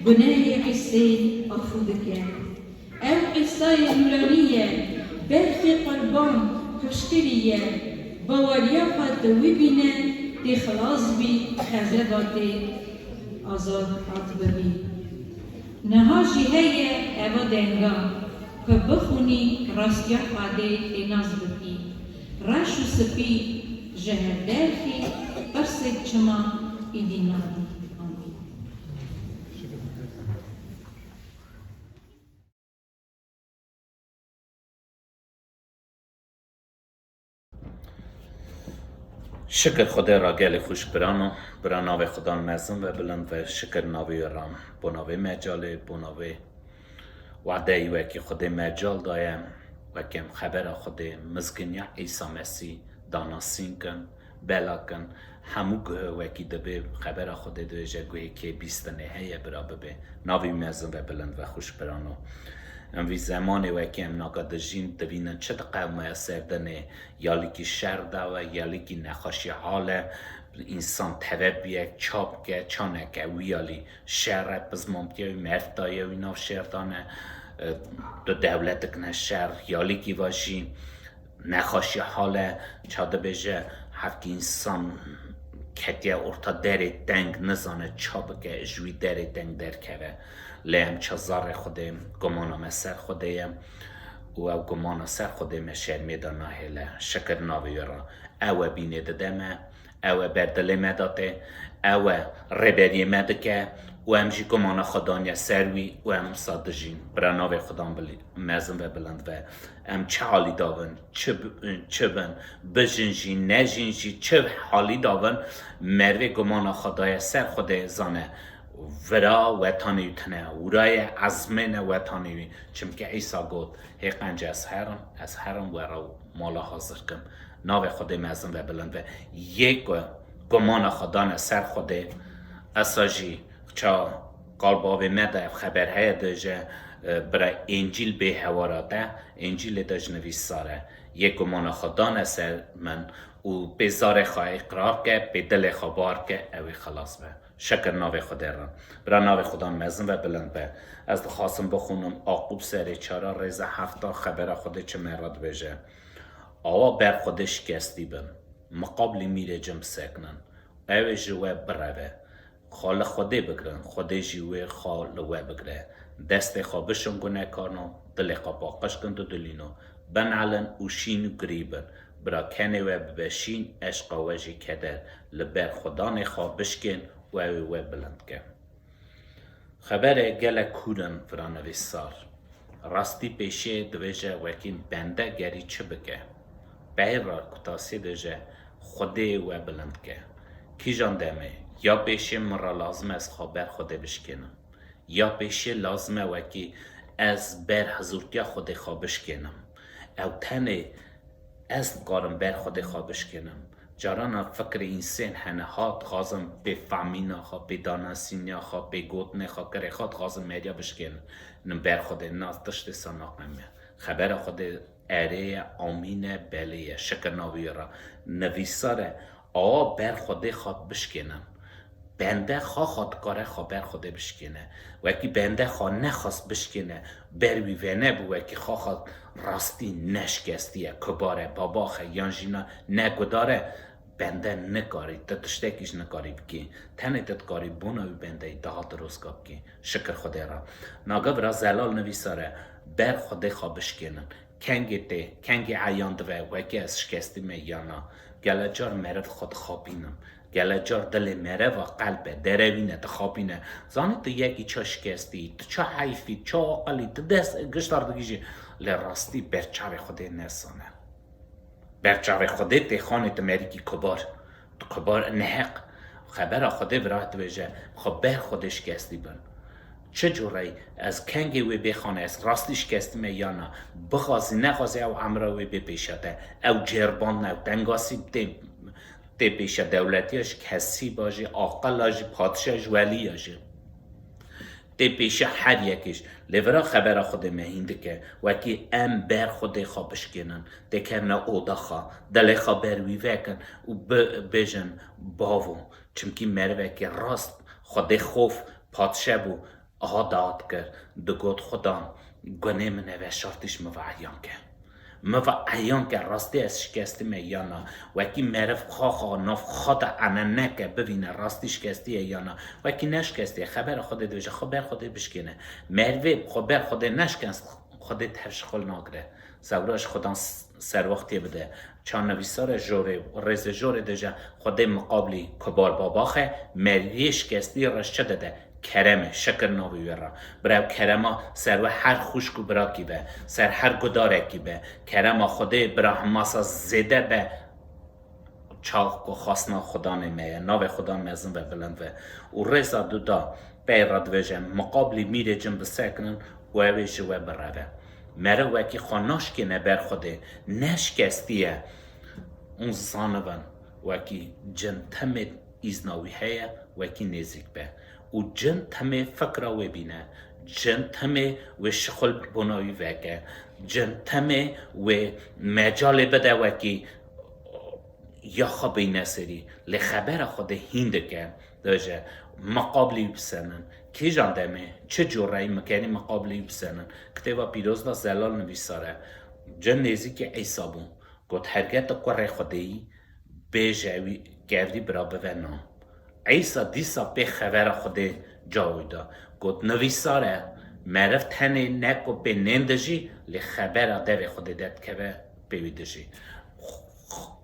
gunehê Îsên afû dike. Ew Îsayê nûranî ye, berxê qurban piştgirî ye. Baweriya xwe tu wî bîne, tê xilas bî, xezeba tê azad hat bibî. Niha jî heye eva denga, ku bixwînî rastiya Xwedê tê nas bikî. Reş û spî ji hev derxî, pirsêk çima îdî nadî. Amîn. Şikir Xwedê ra gelê xweş birano, bira navê Xudan mezin ve bilind ve, şikir navê wê ra, bona vê mecalê, bona vê wadeyî wekî Xwedê mecal daye, wekî em xebera Xwedê mizginiya Îsa Mesîh danasîn kin, bela kin, hemû guh wekî dibê xebera Xwedê dibêje, guhê kê bîstinê heye bira bibê. Navî mezin ve bilind ve xweş birano. Em vî zemanê wekî em naga dijîn, divînin çi diqewime ser dinê, ya lîkî şer dawe, ya lîkî nexweşî hal e, însan teve bûye, ça bike, ça neke, wî alî şer e, pizmantiye wî, merv daye wî nav şer dane, e, tu dewletik ne şer, ya lîkî va jî nexweşî hal e, ça dibêje, hevkî însan ketiye orta derê teng, nizane ça bike, ji wî derê teng derkeve. Lê em ça zarê Xwedê, gumana me ser Xwedê ye û ew gumana ser Xwedê me şermê de nahêle. Şikir navê wê re. Ew e bînê dide me, ew e ber dilê me de tê, ew e rêberiyê me dike û em jî gumana xwe daniye ser wî û em wisa dijîn. Bira navê Xudan bilî-, mezin ve bilind ve. Em çi halî davin, çi bi-, çi bin, bijin jî, nejin jî, çi halî davin, mervê gumana xwe daye ser Xwedê zane. Vira wetanê wî tune, wira ye ezmêne wetanê wî. Çimkî Îsa got, hê qenc ez herim, ez herim we re mala hazir kim. Navê Xwedê mezin ve bilind ve. Yê ku gumana xwe dane ser Xwedê, esa jî ça qal bavê me de ev xeber heye, dibêje, e, bira Încîl bê hewara te, Încîlê de ji nivîsar e. Yê gumana xwe dane ser min û pê zarê xwe îqrar ke, pê dilê xwe bar ke, ew ê xilas be. Şikir navê Xwedê re. Bira navê Xudan mezin ve bilind be. Ez dixwazim bixwînim Aqûb serê çara rêza hefta xebera Xwedê çi me re dibêje. Awa ber Xwedê şikestî bin. Miqablî mîrê cin bisekinin. Ew ê ji we bireve. Xwe li Xwedê bigirin, Xwedê jî wê xwe li we bigire. Destê xwe bişin gunekaran û dilê xwe paqij kin didilîno. Binelin û şîn û girî bin. Bira kenê we bibe şîn, eşqa we jî keder. Li ber Xudanê xwe bişkên û ew ê we bilind ke. Xebere gelek kûr in vira nivîsar. Rastî pêşê dibêje wekî bende gerî çi bike? Peyra kutasî dije Xwedê we bilind ke. Kîjan demê? Ya pêşê min re lazim e ez xwe ber Xwedê bişkênim. Ya pêşê lazim e wekî ez ber hizûrtiya Xwedê xwe bişkênim. Ew tenê ez dikarim ber Xwedê xwe bişkênim. Carana fikrê însên hene ha dixwazin pê femîna xwe, pê danasîniya xwe, pê gotinê xwe, kirê xwe dixwazin meriya bişkênin. Nin ber Xwedê na tiştê sa naqemiye. Xebera Xwedê erê ye, amîn e, belê ye. Şikir navê wê re. Nivîsar e, awa ber Xwedê xwe bişkênin. Bende xaxa dikare xwe ber Xwedê bişkêne. Wekî bende xwe nexwest bişkêne, ber wî venebû, wekî xaxa rastî neşkestî ye, kubar e, babax e, yan jî na negudar e, bende nikarî, tu tiştekî ji nikarî bikî. Tenê tu dikarî bona wî bendeyî daha dirozka bikî. Şikir Xwedê re. Naga vira zelal nivîsar e, ber Xwedê xwe bişkênin. Kengê tê, kengê eyan dive, wekî ez şikestî me ya na. Gele car meriv xwe dixapînim. Gele car dilê mereva qelb e, derewîne, dixapîne. Zanî tu yekî ça şikestî, tu ça heyfî, ça aqilî, tu dest giştar digihîjî. Lê rastî ber çavê Xwedê nesane. Ber çavê Xwedê tê xanê tu merîkî kubar. Tu kubar neheq. Xebera Xwedê vira dibêje, xwe ber Xwedê şikestî bin. Çi cûreyî ez kengê wê bêxane, ez rastî şikestî me ya na, bixwazî nexwazî ew emra wê bê pêşe te. Ew cêrbandin, ew tengasî tê, tê pêşe dewletiya jî, kesîba jî, aqila jî, padişa jî, welîya jî. Tê pêşe her yekê jî. Lê vira xebera Xwedê me hîn dike. Wekî em ber Xwedê xwe bişkênin. Tê kevne oda xwe. Dilê xwe ber wî vekin û bi-, bêjin, bavo. Çimkî merivekî rast, Xwedê xof, padşe bû. Aha dihat kir, digot, Xudan, gunê min e, veşartî ji min ve eyan ke. Min ve eyan ke, rastî ez şikestî me ya na. Wekî meriv xaxa nav xwe de ene neke, bivîne rastî şikestî ye ya na. Wekî neşikestî ye, xebera Xwedê dibêje, xwe ber Xwedê bişkêne. Merivê xwe ber Xwedê neşikest, Xwedê tev ji xwe nagire. Sewra ji Xudan s-, serwextiyê bide. Ça nivîsarê jorê, rêzê jorê dije, Xwedê miqablî kubar babaxe, meriviyê şikestî re çi dide? Kerem e, şikir navê wê re. Bira ew kerema ser we her xwişk û birakî be, ser her gudarekî be. Kerema Xwedê bira himasa zêde be. Çax ku xwesna Xudanê me ye, navê Xudan mezin ve, bilind ve. Û rêza du da, pey re dibêje, miqablî mîrê cin bisekinin û ew ê ji we bireve. Meriv wekî xwe naşkêne ber Xwedê, ne şikestî ye. Hûn zanibin, wekî cin timê îzna wî heye, wekî nêzîk be. Û cin timê fikra wê bîne. Cin timê wê şixul bona wî veke. Cin timê wê mecalê bide wekî ya xwe bîne serî. Lê xebera Xwedê hîn dike. Dibêje, miqablî wî bisenin. Kîjan demê, çi cûreyî mikenî miqablî wî bisenin? Kitêba Pîroz de zelal nivîsar e. Cin nêzîkî Îsa bû. Got, herge tu kurê Xwedê yî, bêje wî kevdî bira bive nan. Îsa dîsa pê xebera Xwedê cawî da. Got, nivîsar e, meriv tenê ne ku pê nên dijî, lê xebera devê Xwedê derdikeve pê wî dijî.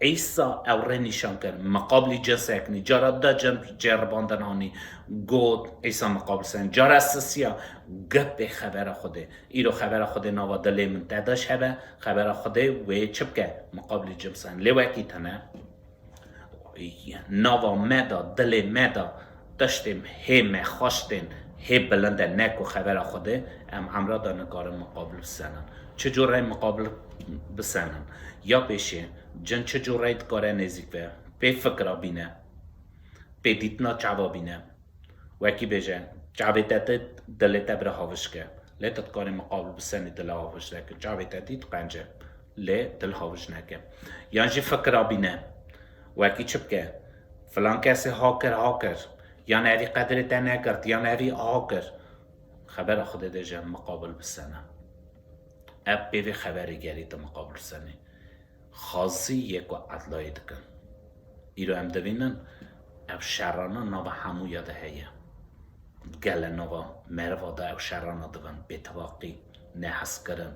Îsa ew rê nîşan kir, miqablî cin sekinî, cara da cin ceribandin anî, got, Îsa miqabil sen, cara sisiya, geh pê xebera Xwedê. Îro xebera Xwedê nava dilê min te de ji hebe, xebera Xwedê wê çi bike? Miqablî cin sen. Lê wekî tune nava me de, dilê me de tiştên hê me xweş tên, hê bilind e, ne ku xebera Xwedê, em emra de nikarin miqabil bisenin. Çi cûreyî miqabil bisenin? Ya pêşê, cin çi cûreyî dikare nêzîk ve? Pê fikra bîne, pê dîtina çava bîne. Wekî bêje, çavê te dît, dilê te bira haviş ke. Lê tu dikarî miqabil bisenî dila haviş neke. Çavê te dît qenc e. Lê dil haviş neke. Yan jî fikra bîne. Wekî çi bike? Filan kesê ha kir, ha kir. Yan evî qedrê te negirt, yan evî aha kir. Xebera Xwedê dê ji em miqabil bisene. Ev pê vê xeberê gerî tu miqabil bisenî. Xazî yê ku edlayê dikin. Îro em dibînin, Ev şerana nava hemûya de heye. Gele nava meriva de ew şerana dibin, bêtefaqî, nehezkirin,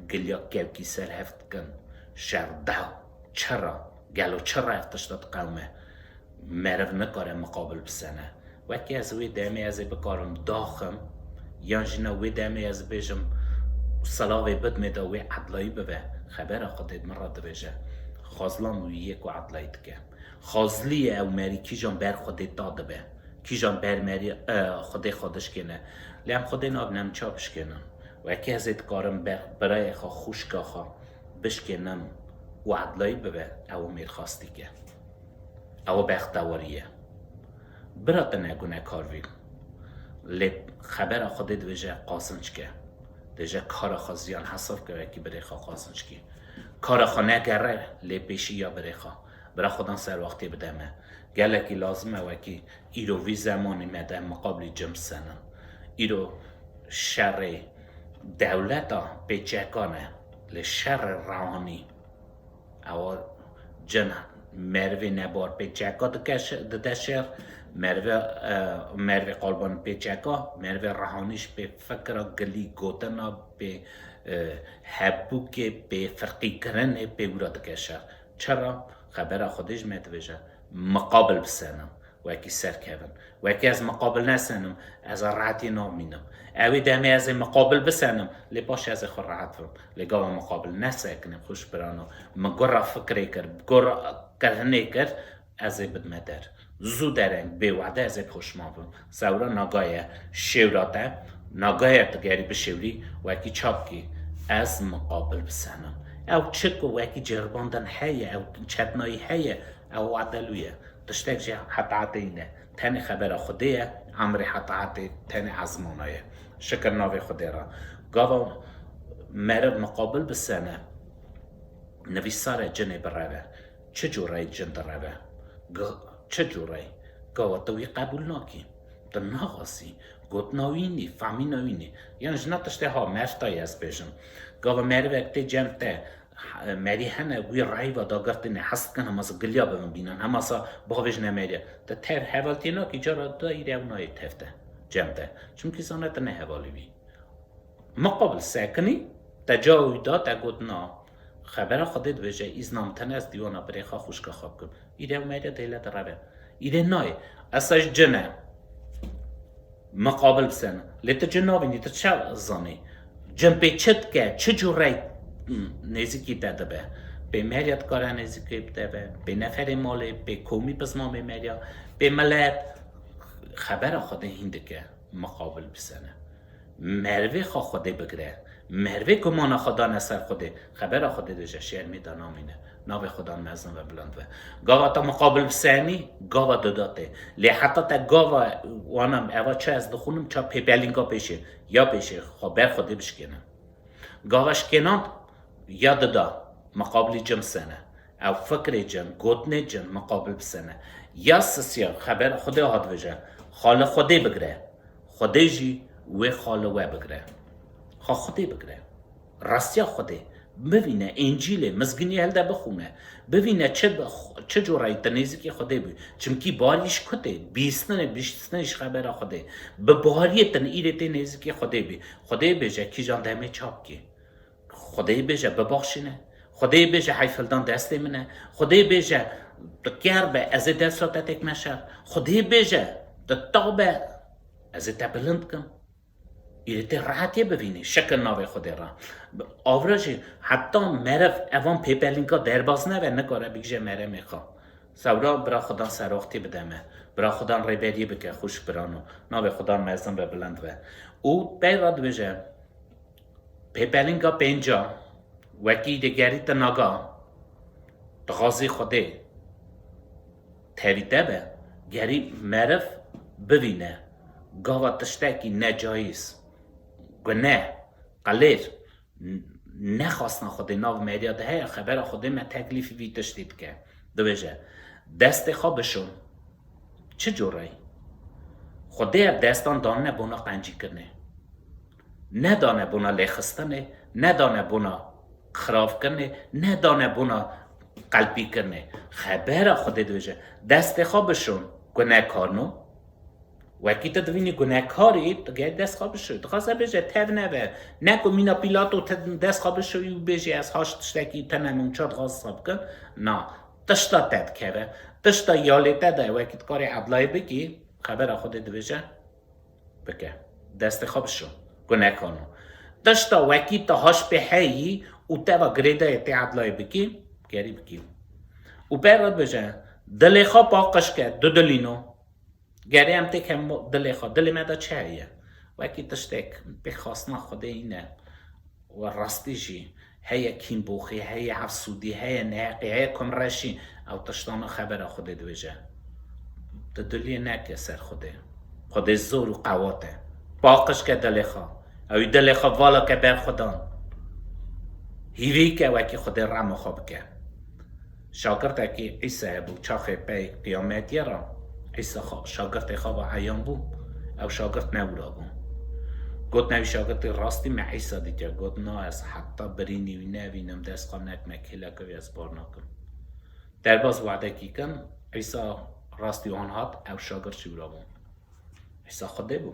giliya kevkî ser hev dikin, şer dew, çira, gelo çira ev tişta diqewime? Meriv nikare miqabil bisene. Wekî ez wê demê ez ê bikarim daxim, yan jî ne wê demê ez bêjim silavê bidmê de wê edlayî bibe. Xebera Xwedê di min re dibêje, Xazlan wî yê ku edlayî dike. Xazlî ye ew merî kîjan ber Xwedê ta dibe. Kîjan ber merî, e, Xwedê xwe dişkêne. Lê em Xwedê nabin, em ça bişkênin? Wekî ez ê dikarim ber birayê xwe, xwişka xwe bişkênim û edlayî bibe, ew mêrxastîk e. Ew bextewarî ye. Bira te ne gunekar bî. Lê xebera Xwedê dibêje qazinc ke. Dibêje kara xwe ziyan hesab ke wekî birê xwe qazinc kî. Kara xwe negere lê pêşiya birê xwe. Bira Xwedan serwaxtê bide me. Gelekî lazim e wekî îro vî zemanî me de miqablî cin bisenin. Îro şerê dewleta pêçekan e, lê şerê rewanî, ewa cin merivê nebar pêçeka dike şe-, dide şer, merive, e, merivê qalban pêçeka, merivê rehanî ji pê fikra gilî gotina pê, e, hebûkê pê firqîkirinê pê wira dike şer. Çira? Xebera Xwedê ji me dibêje, miqabil bisenim, wekî serkevin. Wekî ez miqabil nesenim, ez rehetiyê namînim. Ewê demê ez ê miqabil bisenim, lê paş ez ê xwe rehet bim. Lê gava miqabil nesekinim, xwişk birano, min gura fikrê kir, gura kirinê kir, ez ê bidme der. Zû dereng, bê wede ez ê poşman bim. Sewra nagaye şêwra te, nagaye tu gerî bişêwrî, wekî çapkî ez miqabil bisenim. Ew çi ku wekî ceribandin heye, ew çetnayî heye, ew wedelû ye. Tiştek jî heta hetê ne. Tenê xebera Xwedê ye, emrê heta hetê tenê ezmana ye. Şikir navê Xwedê re. Gava meriv miqabil bisene, nivîsare cinê bireve. Çi cûreyî cin direve? G-, çi cûreyî? Gava tu wî qebûl nakî. Tu naxasî. Gotina wî nî, femîna wî nî. Yan jina tiştê ha, mefta ye ez bêjim. Gava merivek tê cem te, ha, merî hene, wî reyva dagirtîne, hez dikin hema sa giliya bibin bînan, hema sa bavêjine meriya. Te tev hevaltiyê nakî, cara da îre ew nayê tev te, cem te. Çimkî zane tu ne hevalî wî. Miqabil sekinî, te ca wî da, te got na. Xebera Xwedê dibêje, îzna min tene ez dîwana birê xwe xwişka xwe bikim. Îre ew meriya dêle direve. Îre nayê. Esa ji cin e. Miqabil bisene. Lê tu cin nabînî, tu çi zanî? Cin pê çi dike? Çi cûreyî nêzîkî te dibe? Pê meriya dikare nêzîkî te be? Pê neferê malê, pê komî bizmamê meriya, pê milet? Xebera Xwedê hîn dike. Miqabil bisene. Merivê xwe Xwedê bigire. Merivê gumana xwe dane ser Xwedê. Xebera Xwedê dibêje, şermê de namîne. Navê Xwedan mezin ve, bilind ve. Gava te miqabil bisenî, gava dida tê. Lê heta te gava wana, eva çi ez dixwînim, ça pêpelînga pêşê, ya pêşê, xwe ber Xwedê bişkêne. Gava şkênan ya dida, miqabilî cin bisene. Ew fikrê cin, gotinê cin miqabil bisene. Ya sisiya, xebera Xwedê hat bêje. Xwe li Xwedê bigire. Xwedê jî wê xwe li we bigire. Xwe Xwedê bigire. Rastiya Xwedê. Bivîne Încîlê, mizginiyê hilde bixwîne. Bivîne çi bi-, çi cûreyî tu nêzîkî Xwedê bû. Çimkî barî ji ku tê? Bîstinê, bîstinê ji xebera Xwedê. Bi bariyê tu îrê tê nêzîkî Xwedê bî. Xwedê bêje kîjan demê çap kî. Xwedê bêje bibaxşîne. Xwedê bêje heyfildan destê min e. Xwedê bêje tu ker be, ez ê dewsa te têkime şer. Xwedê bêje tu ta be, ez ê te bilind kim. Îrê tê rehetiyê bivînî, şikir navê Xwedê re. Avra jî heta meriv evan pêpelînka derbas nebe, nikare bigije meremê xwe. Sewra bira Xudan serwaxtî bide me. Bira Xudan rêberiyê bike, xwişk birano. Navê Xudan mezin ve, bilind ve. Û pey re dibêje, pêpelînka pênca, wekî de gerî te naga, dixwazî Xwedê tevî te be, gerî meriv bivîne, gava tiştekî necayîz, gune, qelêr, n-, nexwastina Xwedê nav meriya de heye, xebera Xwedê me teklîfî vî tiştî dike. Dibêje, destê xwe bişo. Çi cûreyî? Xwedê ev destan danine bona qencîkirinê. Nedane bona lêxistinê, nedane bona xiravkirinê, nedane bona qelpî kirinê. Xebera Xwedê dibêje, destê xwe bişon, gunekarno. Wekî tu divînî gunekarî, tu gel dest xwe bişo. Dixwaze bêje, tev nebe. Ne ku mîna Pîlato te dest xwe bişoyî û bêjî, ez haş tiştekî tune min, çawa dixwaze bikin. Na, tişta te dikeve. Tişta ya lê te de wekî dikarî edlayê bikî, xebera Xwedê dibêje, bike. Destê xwe bişo. Gunekarno. Tişta wekî te haş pê heyî û te va girêdayê tê edlayê bikî, gerî bikî. Û pê re dibêje, dilê xwe paqij ke, dudilîno. Gerê em têkevin dilê xwe. Dilê me de çi heye? Wekî tiştek pê xastina Xwedê îne. We rastî jî heye kînboxî, heye hevsûdî, heye neheqî, heye kumreşî. Ew tiştana xebera Xwedê dibêje. Tu diliyê neke ser Xwedê. Xwedê zor û qewat e. Paqij ke dilê xwe. Ew ê dilê xwe vala ke ber Xwedan. Hîvî ke wekî Xwedê rema xwe bike. Şagirtekî Îsa hebû, çaxê pey qiyametiyê re Îsa xwe, şagirtê xwe ve eyan bû. Ew şagirt newira bû. Gotine wî şagirtê, rastî me Îsa dîtiye? Got, na, ez heta birînî wî nevînim, dest xwe nekime kêleka wî, ez bar nakim. Derbas wadekî kin, Îsa rastî wan hat, ew şagirt jî wira bû. Îsa Xwedê bû.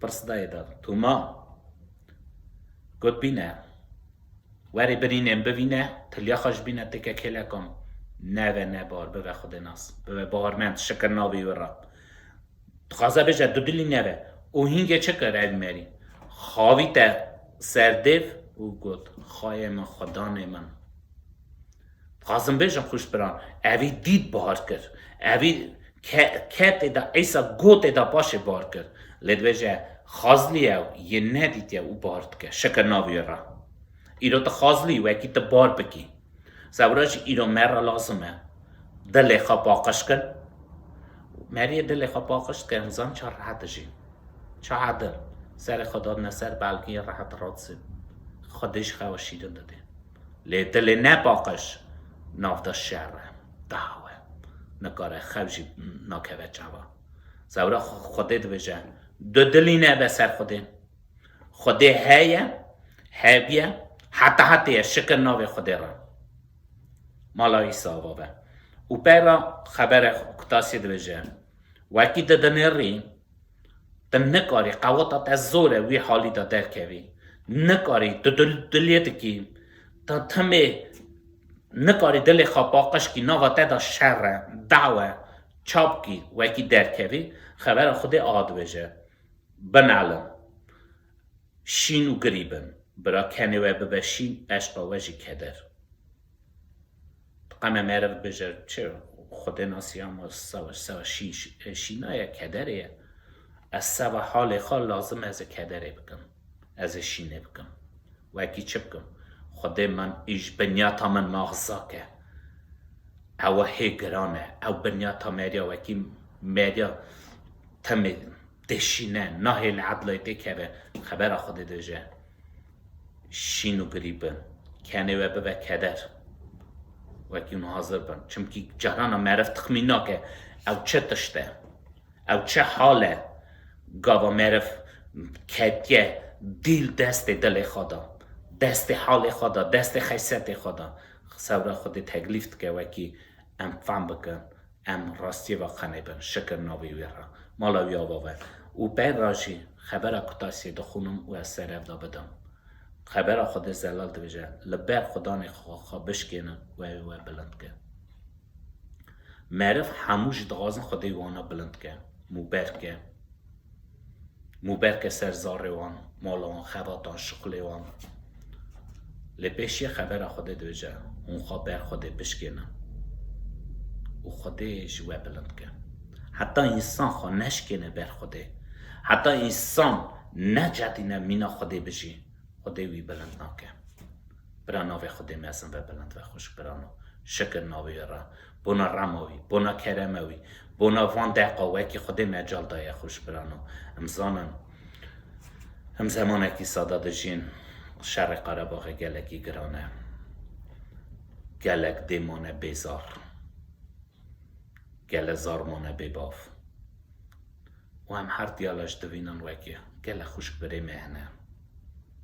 Pirs dayê de, Tûma. Got, bîne. Werê birînên bivîne, tiliya xwe ji bîne têke kêlekan. Neve nebar, bibe Xwedê nas. Bibe bawermend, şikir navê wê re. Dixwaze bêje, dudilî neve. Û hîngê çi kir ev merî? Xavîte ser dêv û got, Xwayê min, Xwedanê min. Dixwazim bêjim xwişk biran, evî dît bar kir. Evî ke-, ketê de Îsa gotê de paşê bar kir. Lê dibêje, xazlî ew, yê nedîtiye û bar dike. Şikir navê wê re. Îro tu xazlî wekî tu bar bikî. Sewra jî îro me re lazim e. Dilê xwe paqij kin. Meriyê dilê xwe paqij dike, em zan ça rehet dijî. Ça edil. Serê xwe dadine ser belgiyê, rehet radizê. Xwedê ji xewa şîrin didê. Lê dilê nepaqij, nav de şer e, daw e. Nikare xew jî nakeve çava. Sewra Xwe-, Xwedê dibêje, dudilî nebe ser Xwedê. Xwedê heye, hebiye, heta hetê ye, şikir navê Xwedê re. Mala Îsa ava be. Û pey re xebere kutasiyê dibêje, wekî didinêrî, tu nikarî, qeweta te zor e wî halî de derkevî. Nikarî, tu dil-, dilê dikî, tu timê nikarî dilê xwe paqij kî, nava te de şer e, daw e, çap kî, wekî derkevî, xebera Xwedê a dibêje. Binelin. Şîn û girî bin. Bira kenê we bibe şîn, eşqa we jî keder. Qeme meriv bije, çi Xwedê nasiya ma sewa, sewa şîn, şî-, şîna ye, kederê ye. Ez sewa halê xwe lazim ez ê kederê bikim. Ez ê şînê bikim. Wekî çi bikim? Xwedê min îj binyata min maxza ke. Ew hê giran e. Ew binyata meriya wekî meriya temê têşîne, nahêle edlayê têkeve. Xebera Xwedê dibêje. Şîn û girî bin. Kenê we bibe keder. Wekî hûn hazir bin. Çimkî carana meriv texmîn nake. Ew çi tişt e? Ew çi hal e? Gava meriv ketiye dîl destê dilê xwe de, destê halê xwe de, destê xeysetê xwe de. Sewra Xwedê teklîf dike wekî em fam bikin, em rastiyê ve qenê bin, şikir navê wê re. Mala wî ava ve. Û pey re jî xebera kutasiyê dixwînim û ez ser ev de bidim. Xebera Xwedê zelal dibêje, li ber Xudanê xwe, xwe bişkênin, we wê we bilind ke. Meriv hemû jî dixwazin Xwedê wana bilind ke, mûber ke. Mûber ke ser zarê wan, mala wan, xebatan, şixulê wan. Lê pêşiyê xebera Xwedê dibêje, hûn xwe ber Xwedê bişkênin û Xwedê ji we bilind ke. Heta însan xwe neşkêne ber Xwedê, heta însan necedîne mîna Xwedê bijî, Xwedê wî bilind nake. Bira navê Xwedê mezin ve bilind ve xwişk birano. Şikir navê wî re. Bona rema wî, bona kerema wî, bona van deqa wekî Xwedê mecal daye xwişk birano. Em zanin, em zemanekî sada dijîn, şerê Qerebaxê gelekî giran e. Gelek dê mane bêzar. Gele zar mane bê bav. Û em her diya le ji divînan wekî gele xwişk birê me hene.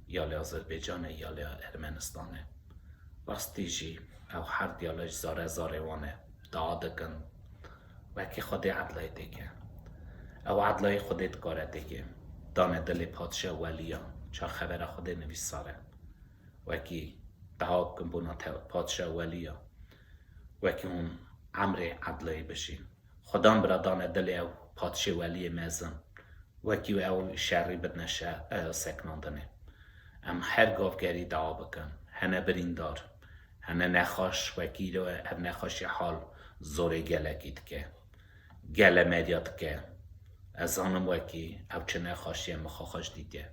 Ya li Azerbaycanê, ya li Ermenistanê. Rastî jî ew her diyaloj zare zarê wan e. Dua dikin, wekî Xwedê edlayê têke. Ew edlayê Xwedê dikare têke. Dane dilê padşa weliya, ça xebera Xwedê nivîsar e. Wekî dua bikin bona te-, padşa weliya. Wekî hûn emrê edlayê bijîn. Xudan bira dane dilê ew padşê weliyê mezin. Wekî ew şerî bidine şe-, e, seknandinê. Em her gavgerî dua bikin. Hene birîndar, hene nexaş, wekî îro ev nexaşî hal zorê gelekî dike. Gele meriya dike. Ez zanim wekî ew çi nexaşî ye min xwe xweş dîtiye.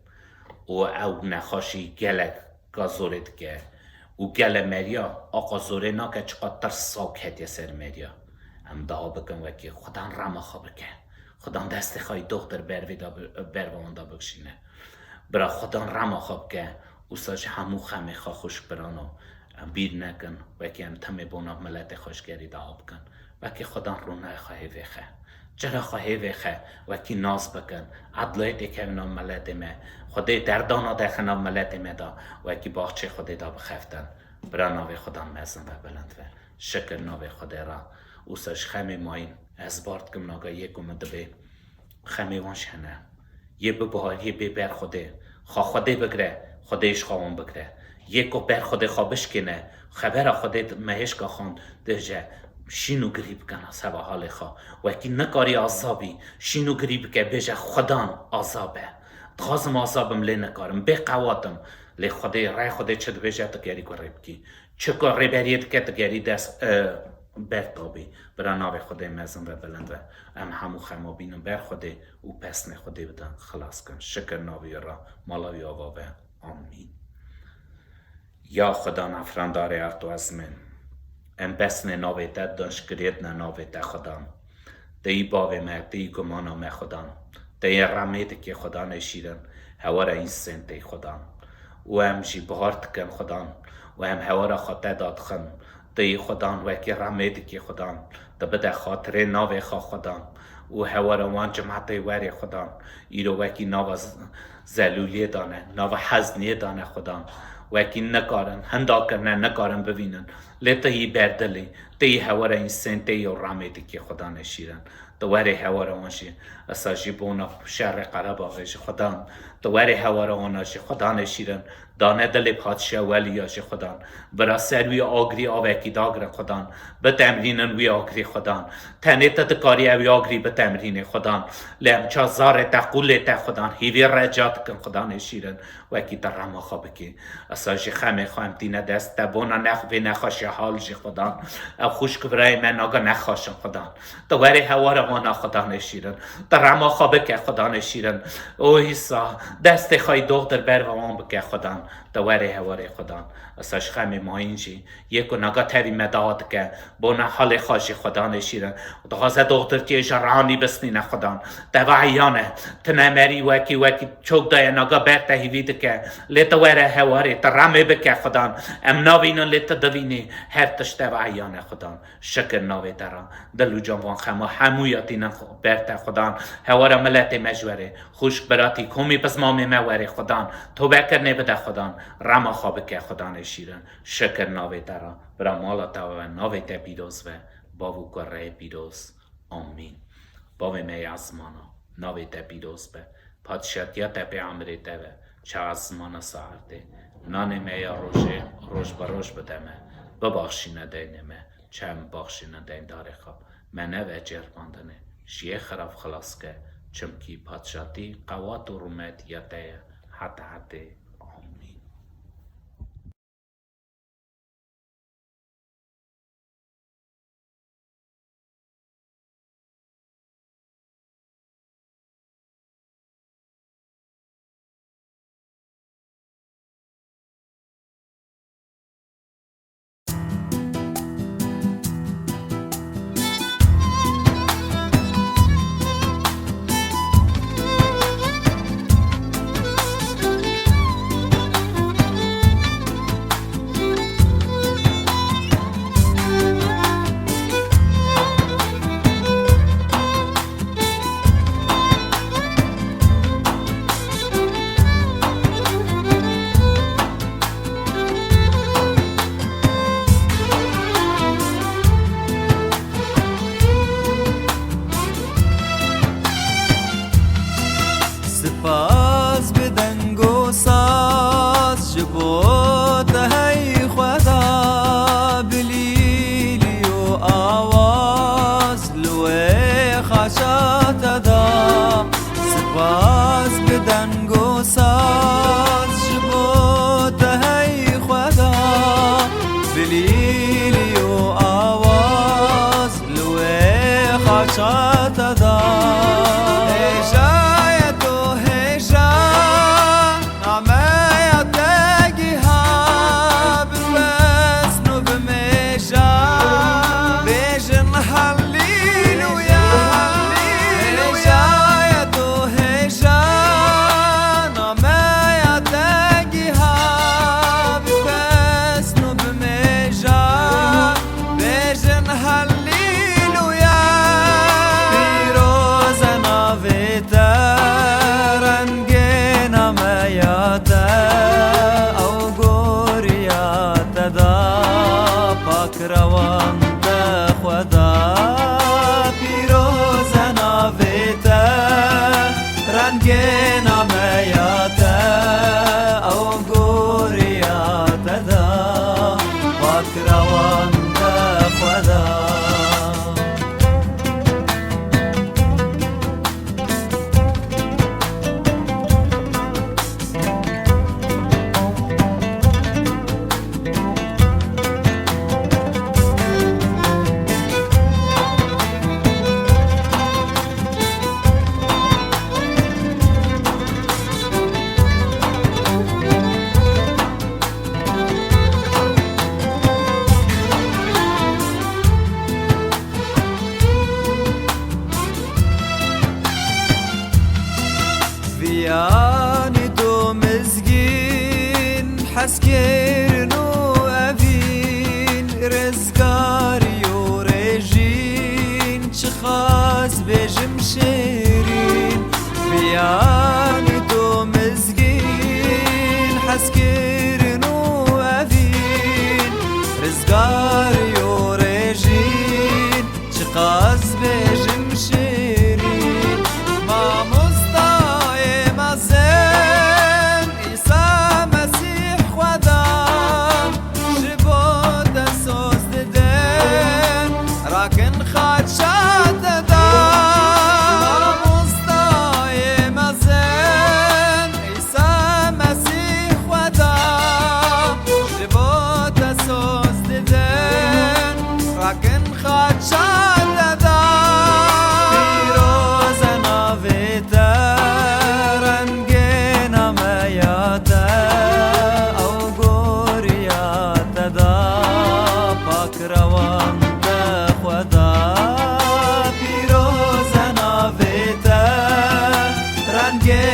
Û ew nexaşî gelek ka zorê dike. Û gele meriya, aqa zorê nake çiqa tirsa ketiye ser meriya. Em dua bikin wekî Xudan rema xwe bike. Xudan destê xwe yî doxtir ber vê de bi-, ber ve wan de bikişîne. Bira Xudan rema xwe bike, wisa ji hemû xemê xwe xwişk birano. Em bîr nekin, wekî em temê bona miletê xwe ji gerî dua bikin. Wekî Xudan rûnayê xwe hêvê xe. Çira xwe hêvê xe, wekî nas bikin. Edlayê têkevin nav miletê me. Xwedê derdana dexin nav miletê me de. Wekî baxçê Xwedê de bixeftin. Bira navê Xudan mezin ve, bilind ve. Şikir navê Xwedê re. Wisa ji xemê mayîn. Ez bar dikim naga yê ku min dibê. Xemê wan jî hene. Yê bibihar, yê bê ber Xwedê. Xwe Xwedê bigire, Xwedê ji xwe wan bigire. Yê ku ber Xwedê xwe bişkêne, xebera Xwedê di mehêşka xwe dibêje, şîn û girî bikene seba halê xwe. Wekî nikarî azabî, şîn û girî bike, bêje, Xudan azab e. Dixwazim azabim lê nikarim, bê qewat im. Lê Xwedê, rey Xwedê çi dibêje, tu gerî ku rê bikî. Çi ku rêberiyê dike, tu gerî dest, e, ber tabî. Bira navê Xwedê mezin ve, bilind ve. Em hemû xema bînin ber Xwedê û pesnê Xwedê bidin xilas kin. Şikir navê wî re, mala wî ava ve. Amîn. Ya Xudan efrandarê erd û ezmên, em pesnê navê te didin, şikiriyê dine navê te Xudan. Te yî bavê me, te yî gumana me Xudan. Te yê remê dikê Xudanê şîrin, hewara însên tey Xudan. Û em jî bihar dikin Xudan. Û em hewara xwe te dadixin. Te yî Xudan wekî remê dikê Xudan. Te bide xatirê navê xwe Xudan. Û hewara wan cimetê werê Xudan. Îro wekî nava z-, zelûliyê dane, nava hezniyê dane Xudan. Wekî nikarin, hinda kirine, nikarin bivînin. Lê te yî berdilî, te yî hewara însên tey û remê dikê Xudanê şîrin. Tu werê hewara wan jî. Esa jî bona şerê Qerebaxê jî Xudan. Tu werê hewara wana jî Xudanê şîrin. Dane dilê padşa welî ya jî Xudan. Bira ser wî agirî avekî dagirin Xudan. Bitemrînin wî agirî Xudan. Tenê tu dikarî ew agirî bitemrînê Xudan. Lê em ça zarê te, qûlê te Xudan. Hîvî reca dikin Xudanê şîrin. Wekî tu rema xwe bikî. Esa jî xemê xwe em tîne dest te. Bona nex-, vê nexweşê hal jî Xudan. Ew xwişk birayê me naga nexweşin Xudan. Tu werê hewara wana Xudanê şîrin. Tu rema xwe bike Xudanê şîrin. O hîsa destê xwe yî doxtir ber ve wan bike Xudan. Tu werê hewarê Xudan. Esa ji xemê mayîn jî. Yê ku naga tevî me daha dike. Bona halê xwe jî Xudanê şîrin. Dixwaze doxtirtiyê ji ranî bisnîne Xudan. Teva eyan e. Tine merî wekî, wekî çok daye naga ber te hîvî dike. Lê tu were hewarê, tu remê bike Xudan. Em navînin lê tu divînî. Her tişt teva eyan e Xudan. Şikir navê te re. Dil û can van xema hemû ya tînin xu-, ber te Xudan. Hewara miletê me ji werê. Xwişk biratî komî pismamê me werê Xudan. Tobekirinê bide Xudan. Rema xwe bike Xudanê şîrin. Şikir navê te re. Bira mala te ve navê te pîroz ve. Bav û kureyê pîroz. Amîn. Bavê me ya ezmana, navê te pîroz be. Padşatiya te pê emrê te be. Çawa ezmana saetê. Nanê me ya rojê, roj be roj bide me. Bibaxşîne deynê me, çem baxşîne deyndarê xwe. Me neve ceribandinê, ji yê xirab xilas ke. Çimkî padşatî, qewat û rûmetiya te ye. Heta hetê. Amîn. Ji bo te hey Xweda, bilîlî û awaz li wê xaça te da. Spas bi deng û saz, ji bo te hey Xweda, bilîlî û awaz li wê xaça te da. Hêja ye tu hêja, nameya te giha, bi bezn û bi mêja, bêjin Hallelujah. Hêja ye tu hêja, nameya te giha, bi bezn û bi mêja, bêjin Hallelujah. Pîroz e navê te, rengê nameya te, ew goriya te da, pak rewan te Xweda. Pîroz e navê te, rengê nameya te, ew goriya te da, pak rewan te Xweda. Viyanî do mizgîn, hezkirin û evîn, rizgarî û rêjîn, çiqas bêjim şêrîn. Viyanî do mizgîn, hezkirin û evîn, rizgarî û rêjîn, çiqas bêjim şêrîn. Mamostayê mezin, Îsa Mesîh Xweda, ji bo te soz didin, rakin xaça te da. Mamostayê mezin, Îsa Mesîh Xweda, ji bo te soz didin, rakin xaça te da. Pîroz e navê te, rengê nameya te, ew goriya te da, pak rewan te Xweda. Pîroz e navê te, rengê